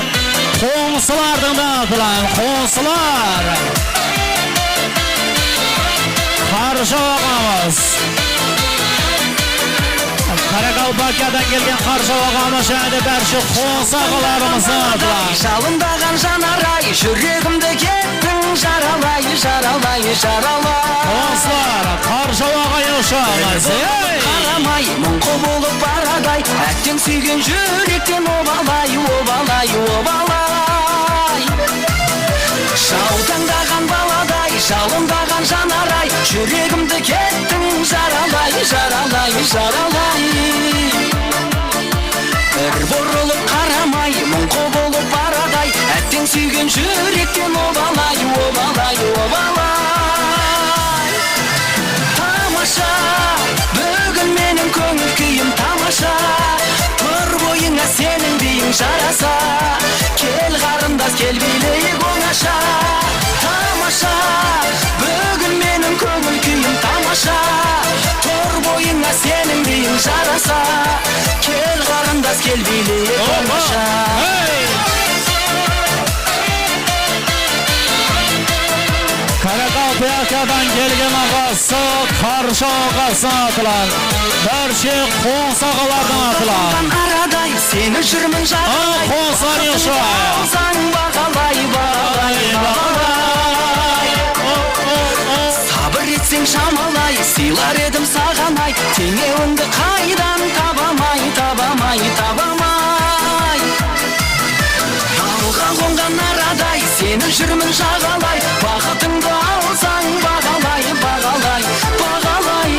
qońsılardıń da atınan, qońsılar. Qarshaw aǵamız. Karakalpakiyadan kelgen Qarshaw aǵamız jáne de bárshe qońsı aǵalarımızdıń atınan. Jalındaǵan janar-ay, júregimdi kettiń jaralay, jaralay, jaralay. Qońsılar, Qarshaw aǵa Yoshua. Ey! May, muńqı bolıp baraday, átteń súygen júrekten obalay, obalay, obalay. Jaw tańdaǵan baladay, jalındaǵan janaray, júregimdi kettiń jaralay, jaralay, jaralay. Bir burılıp qaramay, muńqı bolıp baraday, átteń súygen júrekten obalay, obalay, obalay. Tamasha, búgin meniń kóńil kúyim tamasha. Tur boyıńa seniń biyiń jarasa. Kel, qarındas, kel, biyleyik ońasha. Tamasha, búgin meniń kóńil kúyim tamasha. Tur boyıńa seniń biyiń jarasa. Kel, qarındas, kel, biyleyik ońasha. Hey! Karakalpakyadan kelgen aǵası, Qarsha aǵası atınan bárshe qońsı aǵalardıń atınan. Araday seni júrmin jaǵalay. A, qońsılar, yoqsha. Alsań baǵalay, baǵalay, baǵalay. Sabır etseń shamalay, sıylar edim saǵan ay. Teńewińdi qaydan tabamay, tabamay, tabamay. Dalǵa qonǵan araday, seni júrmin jaǵalay. Baxıtıńdı alsań baǵalay, baǵalay, baǵalay.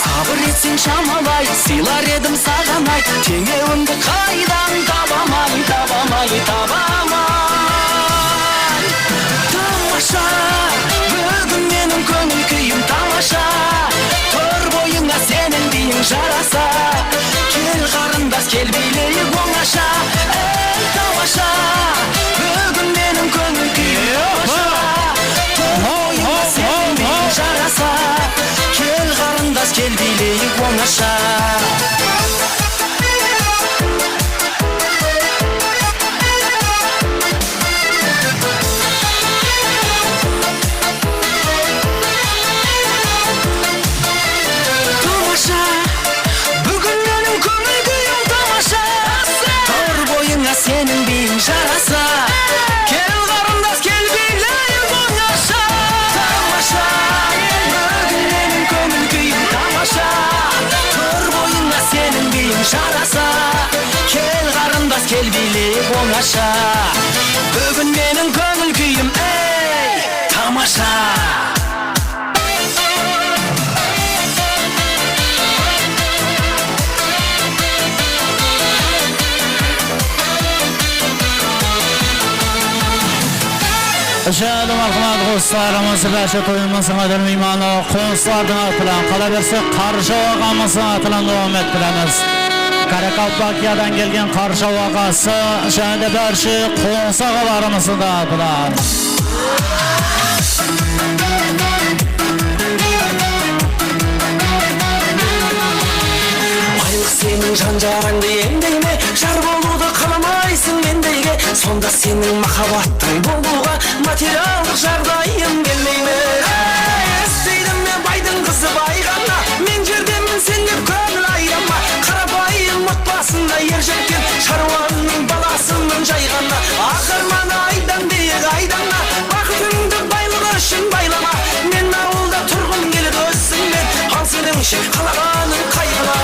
Sabır etseń shamalay, sıylar edim saǵan ay. Teńewińdi qaydan tabamay, tabamay, tabamay. Tamasha, búgin meniń kóńil kúyim tamasha. Tur boyıńa seniń biyiń jarasa. Kel, qarındas, kel, biyleyik ońasha. Ey, tamasha, búgin meniń kóńil kúyim tamasha. Tur boyıńa seniń biyiń jarasa. Kel, qarındas, kel, biyleyik ońasha. Tamasha, búgin meniń kóńil kúyim tamasha. Tur boyıńa seniń biyiń jarasa. Kel, qarındas, kel, biyleyik ońasha. Tamasha, búgin meniń kóńil kúyim tamasha. Tur boyıńa seniń biyiń jarasa. Kel, qarındas, kel, biyleyik ońasha. Búgin meniń kóńil kúyim, ey, tamasha. Jáne marhamat, qosıqlarımız, bárshe toyımızdıń ádil miymanı, qońsılardıń atınan, qalaberse, Qarsha aǵamızdıń atınan dawam ettiremiz. Karakalpakiyadan kelgen Qarsha aǵası, jáne de bárshe qońsı aǵalarımızdıń da atınan. Baylıq seniń jan-jarańdı emdey me? Jar bolıwdı qalamaysıń mendeyge? Sonda seniń mahabbattıń bolıwǵa materiallıq jaǵdayıń kelmey me? Ey, isteydim men baydıń qızı bay ǵana. Men jerdemen sen dep kóńil aydanma. Qarapayım otbasında er jetken sharwanıń balasıman jay ǵana. Aq armanı aydan deyik, aydanma. Baxıtıńdı baylıq ushın baylama. Men awılda turǵım keledi ózińmen. Al senińshe qalaǵanıń qayǵılı.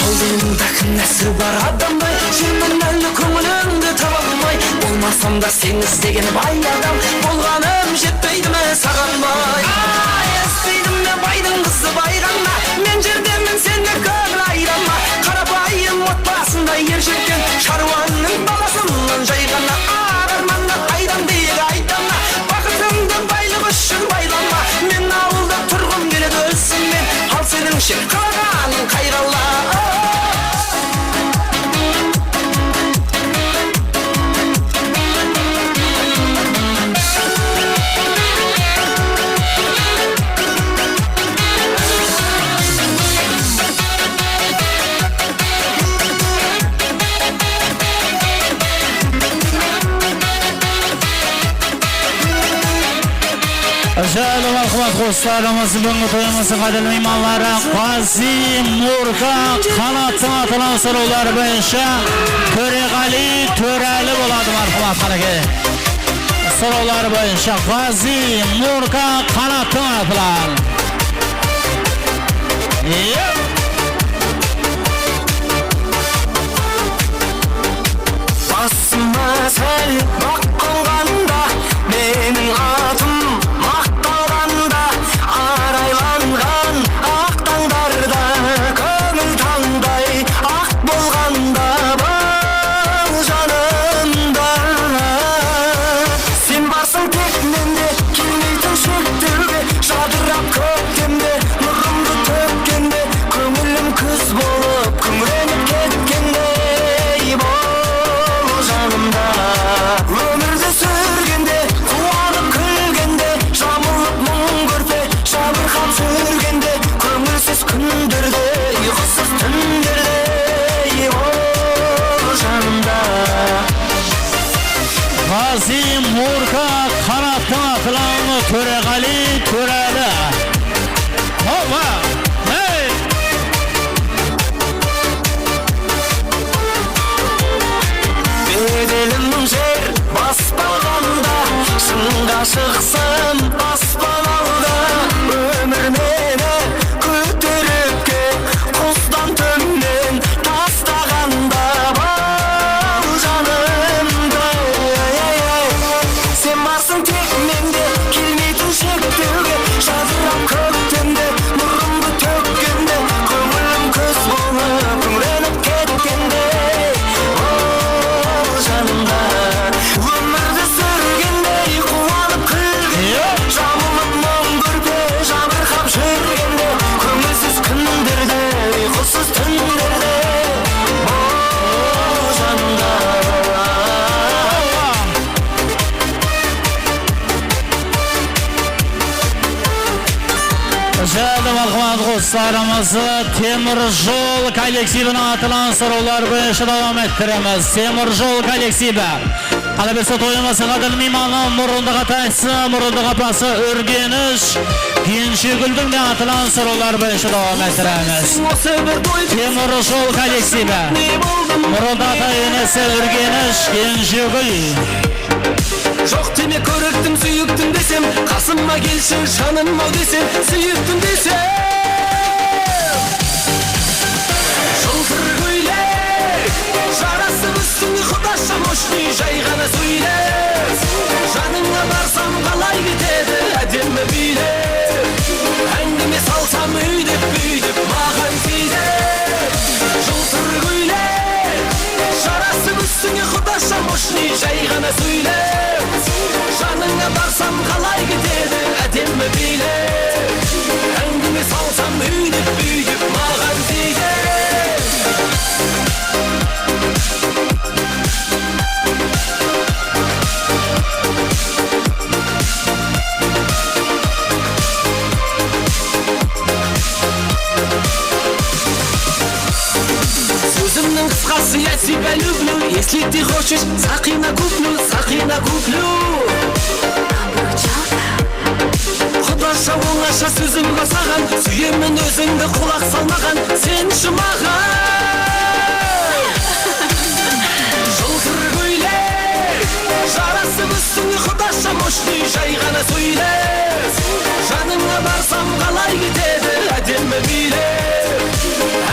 Aldımda kim nesi bar adamdı, júrmen áli kóńilińdi taba almay. Bolmasam da sen izlegen bay adam, bolǵanım jetpeydi me saǵan bay? Ay, isteydim men baydıń qızı bay ǵana. Men jerdemen sen dep kóńil aydanma. Qarapayım otbasında er jetken sharwanıń balasıman jay ǵana. Aq armanı aydan deyik, aydanma. Baxıtıńdı baylıq ushın baylama. Men awılda turǵım keledi ózińmen. Al senińshe qalaǵanıń qayǵılı. Jáne marhamat, qoslarımız, búgingi toyımızdıń qádirli miymanları Ǵaziy Murka Qanattıń atınan sorawları boyınsha Tóreǵaliy Tórali boladı, marhamat, qánekey. Sorawları boyınsha Ǵaziy Murka Qanattıń atınan. Iya. Basıma sál maq qonǵanda, meniń atım maqtalanda, araylanǵan aq tańdarda, kóńil tańday aq bolǵanda, bal janımda. Sen barsıń tek mende, kelmeytin shektewge, jadırap kóktemde, nurımdı tókkende, kóńilim kúz bolıp kúńrenip ketkendey bol janımda. Ómirdi súrgende, quwanıp kúlgende, jamılıp muń kúrpe, jabırqap júrgende, kóńilsiz kúnlerde, uyqısız túnlerde bol janımda. Ǵaziy Murka Qanattıń atınan Tóreǵaliy Tórali. Hoppa! Hey! Bedelim jer baspaǵanda, shıńǵa shıqsın aspan alda. Ómir meni kóterip kep, qustan tómen tastaǵanda, bal janımda. Sen barsıń tek mende, kelmeytin shektewge, jadırap kóktemde, nurımdı tókkende, kóńilim kúz bolıp kúńrenip ketkendey bol janımda. Ómirdi súrgendey quwanıp kúlgende, jamılıp muń kúrpe, jabırqap júrgende, kóńilsiz kúnlerde, uyqısız túnlerde bol janımda. Jáne marhamat, qoslarımız Temir jol kollektiviniń atınan sorawlar boyınsha dawam ettiremiz. Temir jol kollektivi. Qalaberse, toyımızdıń qádirli miymanı, murındıǵı atası, murındıǵı apası, Úrgenish Genjegúldiń de atınan sorawlar boyınsha dawam ettiremiz. Temir jol kollektivi. Murındıǵı ata-enesi Úrgenish Genjegúl. Joq deme, kórektim, súyiktim desem, qasıma kelshi, janım-aw desem, súyiktim desem. Jıltır kóylek jarasıp ústińe, qudasha, moshniy, jay ǵana sóyle. Janıńa barsam, qalay ketedi ádemmi biylep? Áńgime salsam, úydep-búydep maǵan tiydi. Jıltır kóylek jarasıp ústińe, qudasha, moshniy, jay ǵana sóyle. Janıńa barsam, qalay ketedi ádemmi biylep? Áńgime salsam, úydep-búydep maǵan tiydi. Sózimniń qısqası, я тебя люблю, если ты хочешь, saqina kuplю, saqina kuplю. Qudasha, ońasha sózim bar saǵan, súyemen ózińdi qulaq salmaǵan, senshi maǵan. Jıltır kóylek jarasıp ústińe, qudasha, moshniy, jay ǵana sóyle. Janıńa barsam, qalay ketedi ádemmi biylep?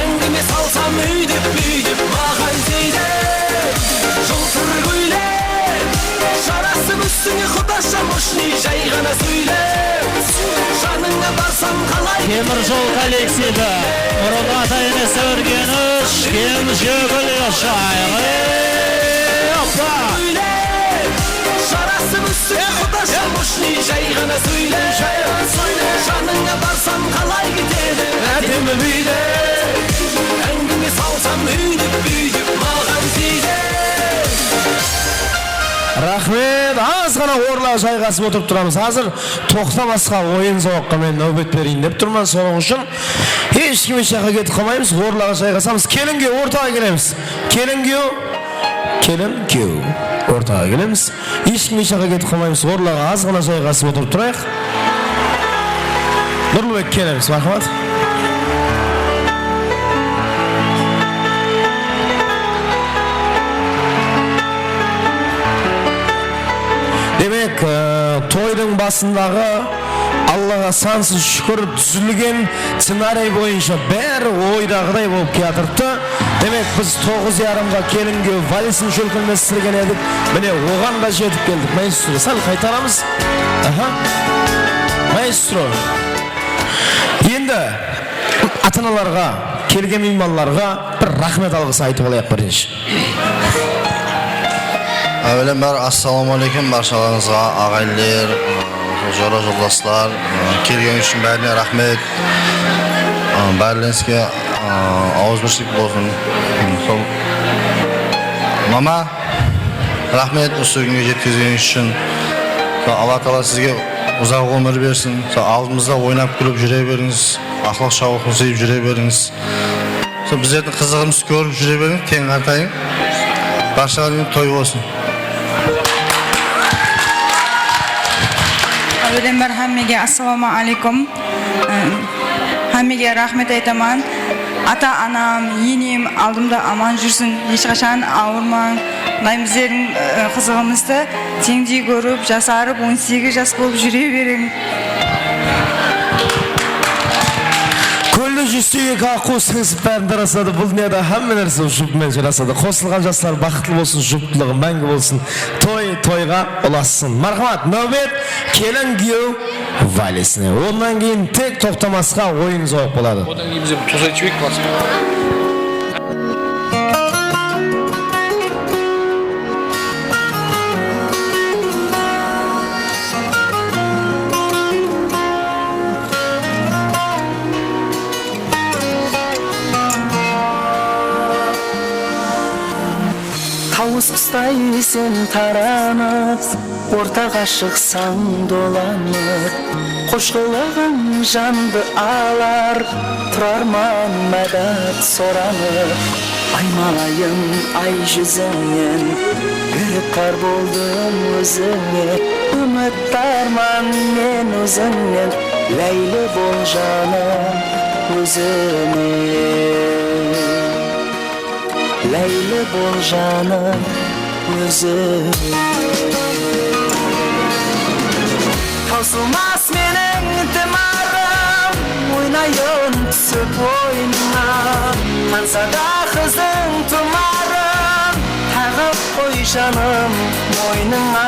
Áńgime salsam, úydep-búydep maǵan tiydi. Jıltır kóylek jarasıp ústińe, qudasha, moshniy, jay ǵana sóyle. Janıńa barsam, qalay ketedi? Temir jol kollektivi. Murındıǵı ata-enesi Úrgenish Genjegúl, Yoshayıq. Ey, hoppa! Jarasıp ústine, qudasha, moshniy, jay ǵana sóyle. Janıńa barsam, qalay ketedi ádemmi biylep? Áńgime salsam, úydep-búydep maǵan tiydi. Raxmet, az ǵana orınlarǵa jayǵasıp otırıp turamız. Házir toqtamasqa oyın-zawıqqa men náwbet bereyin dep turman, sonıń ushın hesh kim hesh jaqqa ketip qalmaymız, orınlarǵa jayǵasamız. Kelin-kúyew ortaǵa kelemiz. Kelin-kúyew. Kelin-kúyew ortaǵa kelemiz. Hesh kim hesh jaqqa ketip qalmaymız, orınlarǵa az ǵana jayǵasıp otırıp turayıq. Nurlıbek kelemiz, marhamat. Demek, e, toydıń basındaǵı Allaǵa sansız shúkir, dúzilgen scenariy boyınsha bári oydaǵıday bolıp kiyatırıptı. Demek, biz toǵız yarımǵa kelin giyew valisin shólkemlestirgen edik. Mine, oǵan da jetip keldik. Maestro, sál qaytaramız. Aha. Maestro. Endi ata-analarǵa, kelgen miymanlarǵa bir raxmet alǵısı aytıp alayıq birinshi. Áwelen bári, assalamu aleykum barshalarıńızǵa, aǵayinler, ı, jora-joldaslar, ı, kelgeni ushın bárine raxmet. I, bárlerińizge, ı, awızbirshilik bolsın. Sol. Mama, raxmet usı kúnge jetkizgenińiz ushın. Sol Alla taala sizge uzaq ómir bersin. Sol aldımızda oynap kúlip júre berińiz. Aqlıq shawlıqtı sıyıp júre berińiz. Sol bizlerdiń qızıǵımızdı kórip júre beriń, teń qartayıń. Barshaǵa toy bolsın. Áwelen bir hámmege assalamu aleykum. Em, hámmege raxmet aytaman. Ata-anam, enem aldımda aman júrsin, hesh qashan awırmań. Mına bizlerdiń, e, qızıǵımızdı teńdey kórip, jasarıp, on segiz jas bolıp júre beriń. Kólde júzde eki aqu sińisip bárin de rasladı. Bul dúnyada hámme nárse jup menen jarasadı. Qosılǵan jaslar baxıtlı bolsın, juplılıǵı máńgi bolsın. Toy toyǵa ulassın. Marhamat, náwbet kelin giyew valisine. Onnan keyin tek toqtamasqa oyın zoyıq boladı. Odan keyin biz tosayıp jibeyik, basqa. Tawıs qustay sen taranıp, ortaǵa shıqsań dolanıp, qosh qılıǵıń jandı alar, turarman mádat soranıp. Aymalayın ay júzińnen, berip qar boldım ózińe, úmitdarman men ózińnen, láyli bol janım ózime. Láyli bol janım ózime. Tawsılmas meniń dimarım, oynayın túsip oynıńa. Tańsada qızdıń tumarın taǵıp qoy, janım, moynıńa.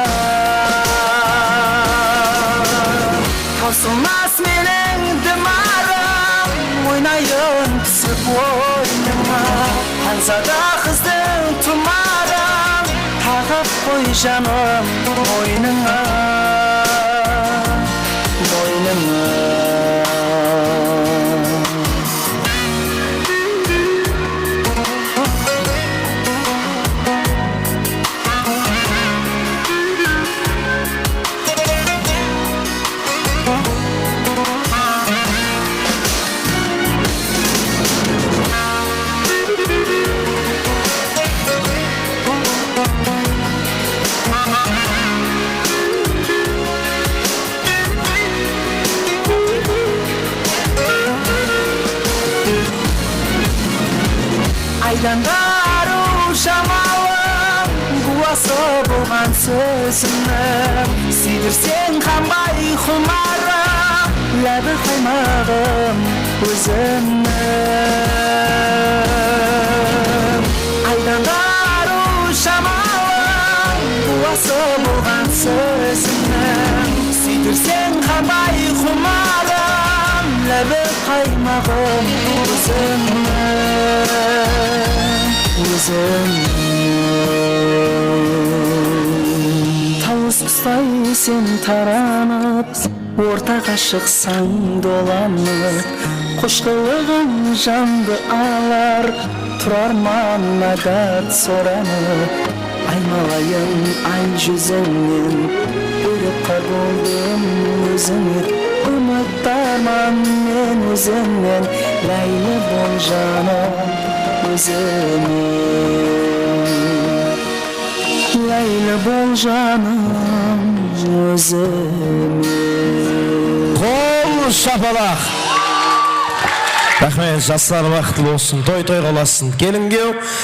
Tawsılmas meniń dimarım, oynayın túsip oynıńa. Tańsada qızdıń tumarın taǵıp qoy, janım, moynıńa, moynıńa. Aydan da arıw jamalı, guwası bolǵan sózimniń. Súydirseń, qanbay qumarım, lábi qaymaǵım ózimniń. Aydan da arıw jamalı, guwası bolǵan sózimniń. Súydirseń, qanbay qumarım, lábi qaymaǵım ózimniń, ózimniń. Tawıs qustay sen taranıp, ortaǵa shıqsań dolanıp, qosh qılıǵıń jandı alar, turarman mádat soranıp. Aymalayın ay júzińnen, erip qar boldım ózińe. Úmitdarman men ózińnen, láyli bol janım ózime. Láyli bol janım ózime. Qol Shapalaq. Raxmet, jaslar baxıtlı bolsın, toy toyǵa ulasın. Kelinge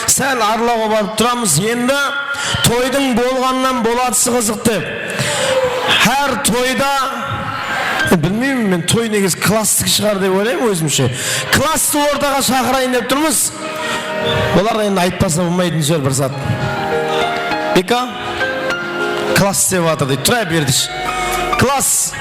sál arılawǵa barıp turamız. Endi toydıń bolǵanınan bolatısı qızıq dep. Hár toyda, bilmeymen, men toy negizi klassik shıǵar dep oylayman ózimshe. Klasstı ortaǵa shaqırayın dep turmız. Olar da endi aytpasa bolmaytın júr bir zat. Beka, klass dep atır deydi. Tura berdish. Klass.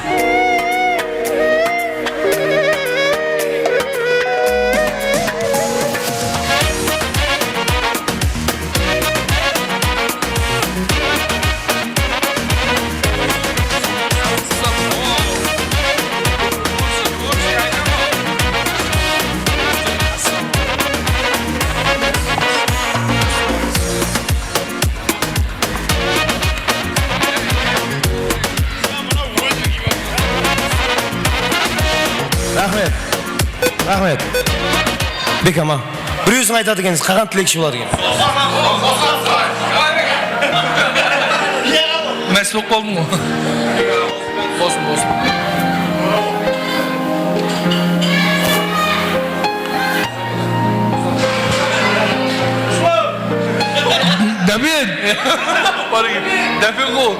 Raxmet. Raxmet. Bekama. Bir óziń aytadı ekensiz, qalǵan tilekshi boladı eken. Más bolıp qaldım ǵoy. Bolsın, bolsın. Dápen! Dápen ǵo!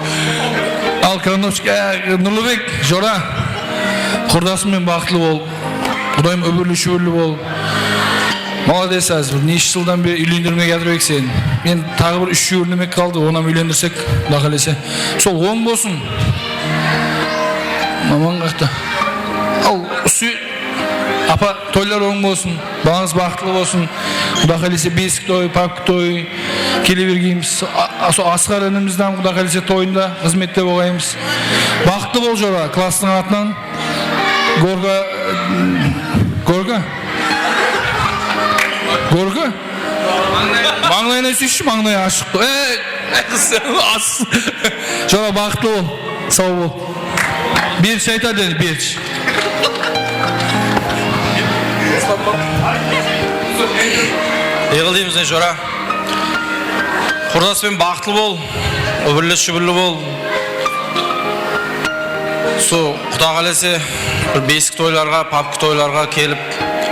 Al, Kranovchik, e, Nurlıbek, jora. Qurdasım menen baxıtlı bol. Qudayım, úbirli-shúbirli bol. Malades, házir bir neshe jıldan beri úylendirmey atır edik seni. Men taǵı bir úsh júwirlemek qaldı, onı hám úylendirsek, Quda qálese. Sol oń bolsın. Maman qaqta. Al, usı, apa, toylar oń bolsın. Balańız baxıtlı bolsın. Quda qálese, besik toy, papka toy, kele bergeymiz. A-, a-, sol Asqar inimizdi hám, Quda qálese, toyında xızmette bolǵaymız. Baxıtlı bol, jora, klasstıń atınan. Gorka, Gorka? Gorka? Mańlayına súyshi, mańlayı ashıq. E, as. Jora, baxıtlı bol. Saw bol. Berdish aytadı endi, Berdish. Yıǵıl deymiz, jora. Qurdas penen baxıtlı bol, úbirli-shúbirli bol. Sol, Quda qálese, bir besik toylarǵa, papka toylarǵa kelip,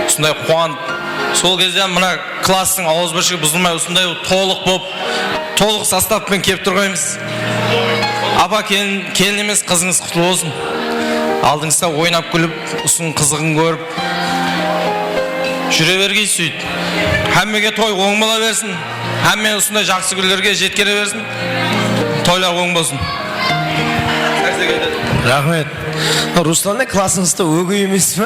usınday quwanıp, sol gezde hám mına klasstıń awızbirshiligi buzılmay, usınday tolıq bolıp, tolıq sostav penen kelip turǵaymız. Apa, kelin, kelin emes, qızıńız qutlı bolsın. Aldıńızda oynap kúlip, usınıń qızıǵın kórip, júre bergey sóytip. Hámmege toy oń bola bersin. Hámme usınday jaqsı kúnlerge jetkere bersin. Toylar oń bolsın. Raxmet. Ruslan ne, klasıńızda ógey emes pe?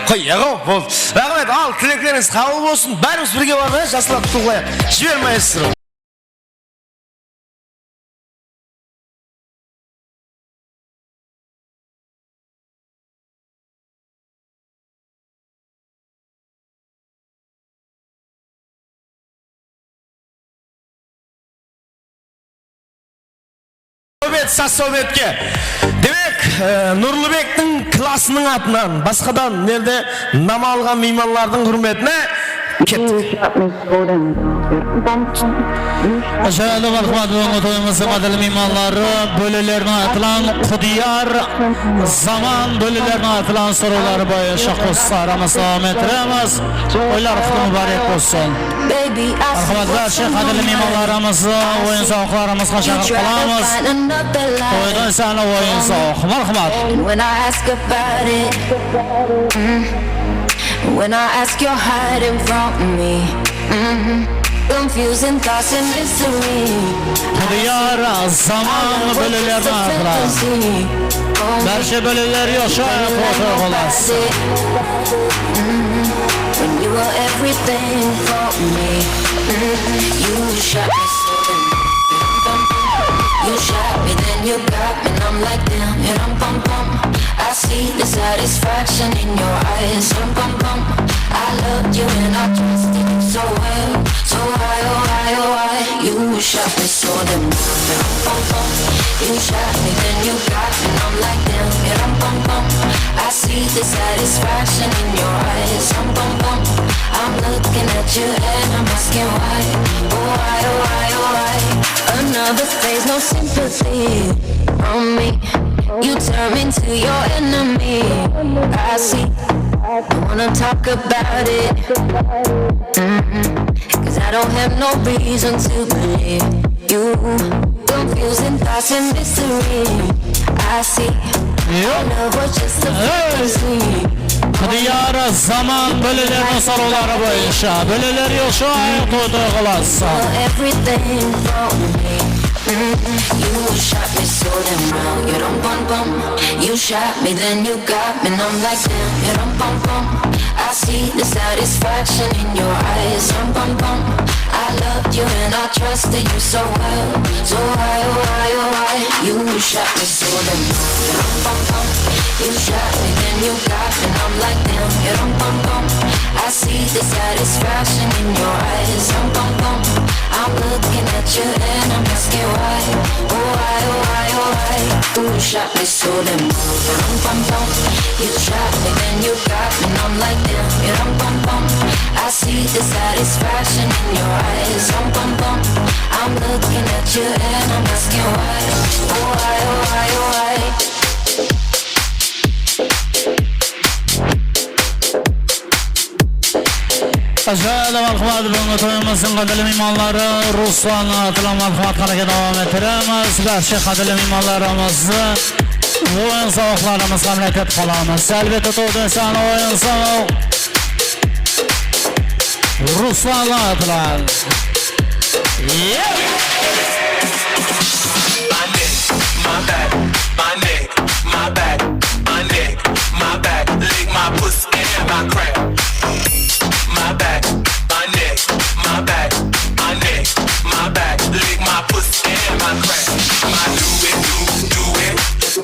Qoy, yaǵaw, boldı. Raxmet, al, tileklerińiz qabıl bolsın. Bárimiz birge barıp, jaslardı qutlıqlayıq. Jiber, maestro. Sáwbet, saz sáwbetke. Demek, e, Nurlıbektiń klasınıń atınan, basqadan nerde nama alǵan miymanlardıń húrmetine kettik. Ajaayıp, marhamat, búgingi toyımızdıń qádirli miymanları, bólelerdiń atınan Qudiyar Zaman, bólelerdiń atınan sorawları boyınsha qosıqshı aramızda dawam ettiremiz. Toylar qutlı múbárek bolsın. Marhamat, bárshe qádirli miymanlarımızdı oyın-sawıqlarımızǵa shaqırıp qalamız. Toydıń sáni oyın-sawıq. Marhamat. When I ask about it, mm, when I ask, you're hiding from me. Mm, confusing thoughts and mystery. Qudiyar Zaman bólelerdiń atınan. Bárshe bólelerge ushayıq, otır qolas. Mm, when you were everything for me. Mm, you shot me so, you shot me, then you got me, and I'm like, damn, and I'm bum bum. I see the satisfaction in your eyes. Rum, pum, pum. I loved you and I trusted you so well. So why, oh why, oh why? You shot me so damn well. Rum, pum, pum. You shot me, then you got me. And I'm like, damn, yeah, rum, pum, pum. I see the satisfaction in your eyes. Rum, pum, pum. I'm looking at you and I'm asking why. Oh why, oh why, oh why? Another phase, no sympathy from me. You turn me to your enemy. I see. I wanna talk about it. Mm-hmm. 'Cause I don't have no reason to believe you. Confusing thoughts and mystery. I see. Our love was just a fantasy. Diyar Zaman bóleleriniń sorawları boyınsha bóleler yosho ayıq toydı qılası. You're everything for me. Mm-mm. You shot me so damn wrong. You don't bum bum. You shot me, then you got me, and I'm like, damn, you don't bum bum. I see the satisfaction in your eyes, rum pum pum. I loved you and I trusted you so well, so why, oh why, oh why? You shot me so damn wrong, you rum pum pum. You shot me, then you got me, and I'm like, damn, you rum pum pum. I see the satisfaction in your eyes, rum pum pum. I'm looking at you and I'm asking why, oh why, oh why, oh why? You shot me so damn wrong, rum pum pum. You shot me, then you got me, and I'm like, damn, you rum pum pum. I see the satisfaction in your eyes, rum pum pum. I'm looking at you and I'm asking why, oh why, oh why, oh why? Ajoyib, marhamat, búgingi toyımızdıń qádirli miymanları Ruslan atınan marhamat, qáne dawam ettiremiz. Bárshe qádirli miymanlarımızdı oyın-sawıqlarımız hám etip qalamız. Álbette, toydıń sanı oyın-sawıq. Ruslan atınan. Yeah! My neck, my back, my neck, my back, my neck, my back, lick my pussy and my crack. My back, my neck, my back, my neck, my back, lick my pussy and my crack. My do it, do, do it,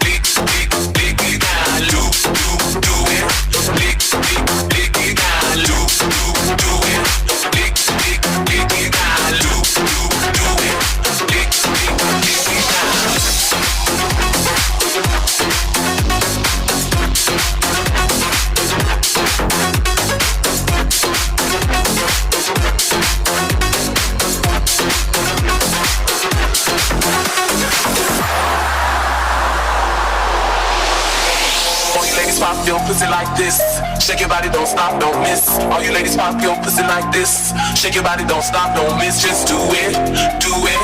lick, lick, lick it down, do, do, do it, lick, lick, lick it down, do, do, do it, lick, lick, lick it down, do, do, do it, lick, lick, lick it down. All you ladies, pop your pussy like this. Shake your body, don't stop, don't miss. All you ladies, pop your pussy like this. Shake your body, don't stop, don't miss. Just do it, do it,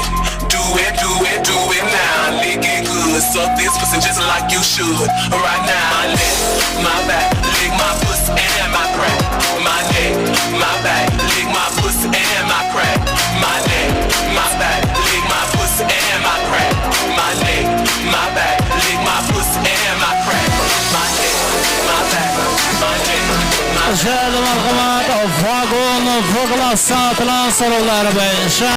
do it, do it, do it now. Lick it good, suck this pussy just like you should. Right now, my neck, my back, lick my pussy and my crack. My neck, my back, lick my pussy and my crack. My neck, my back, lick my pussy and my crack. My neck, my back, lick my pussy and my crack. My neck, my back, my neck, my Ajoyib, marhamat, Vagon V-Klass atınan sorawlar boyınsha.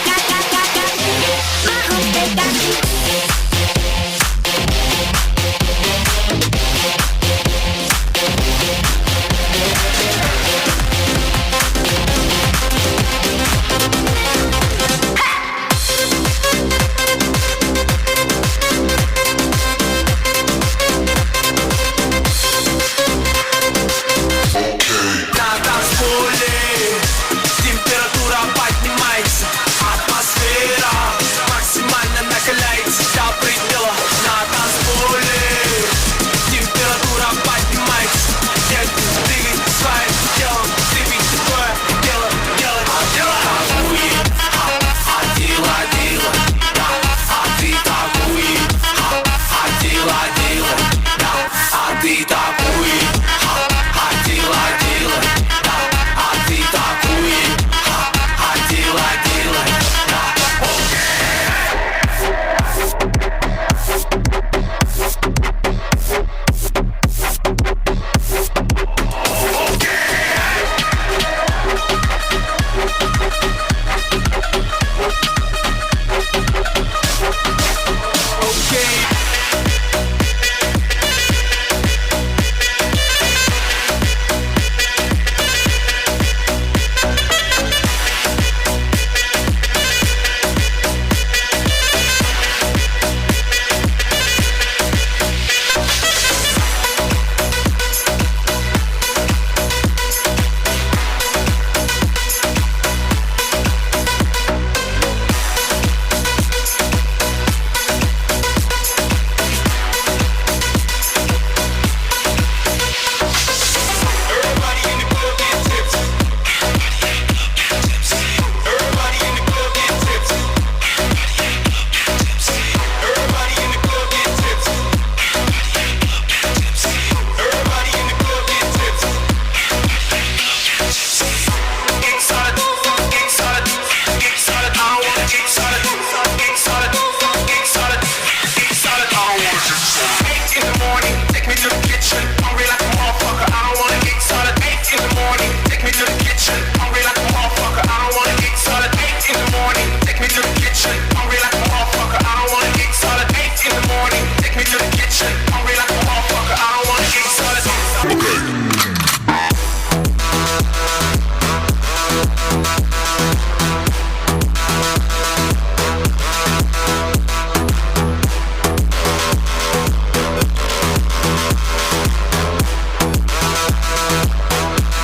На танцполе температура поднимается, атмосфера максимально накаляется до предела. На танцполе температура поднимается, это двигать своим телом, двигать такое дело, дело, дело.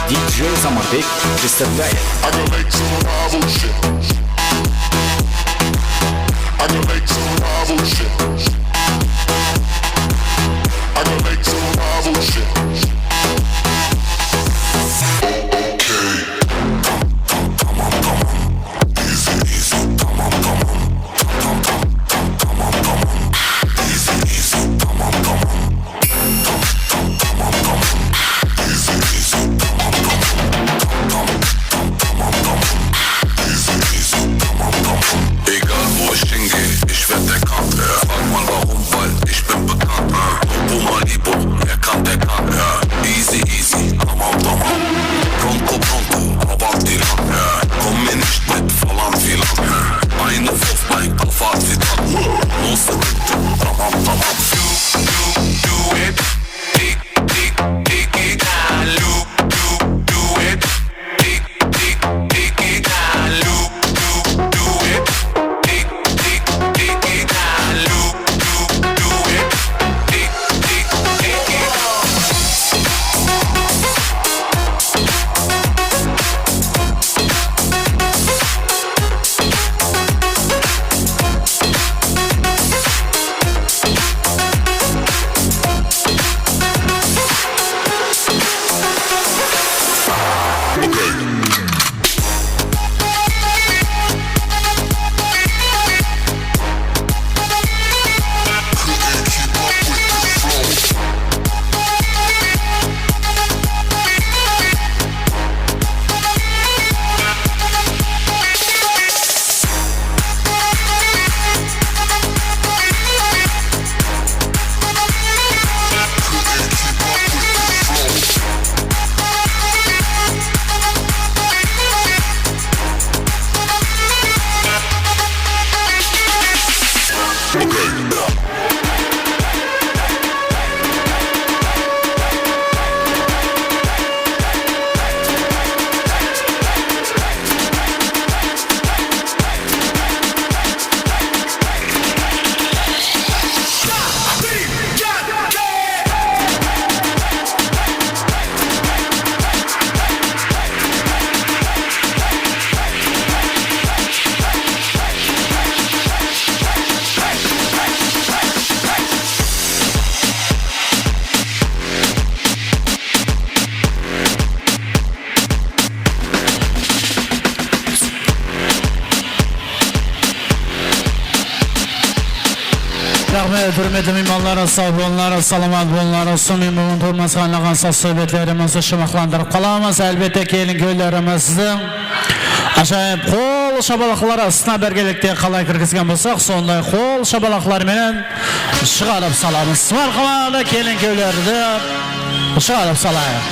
Диджей Самарбек представляет. I can make some revolution. I can make some revolution. I can make some revolution. Okay. Easy, easy, come on, come on. Egal wo ich hingehe, ich werd der Kampfhörer. Húrmetli miymanlar, saw bolıńlar, salamat bolıńlar. Usınıń búgin turmısqa arnaǵan saz-sóhbetlerimiz ushın shımaqlandırıp qalamız. Álbette, kelin-kúylerimiz sizdiń ájayıp qol shapalaqları astına birgelikte qalay kirgizgen bolsaq, sonday qol shapalaqlar menen shıǵarıp salamız. Marhamat, kelin-kúylerdi shıǵarıp salayıq.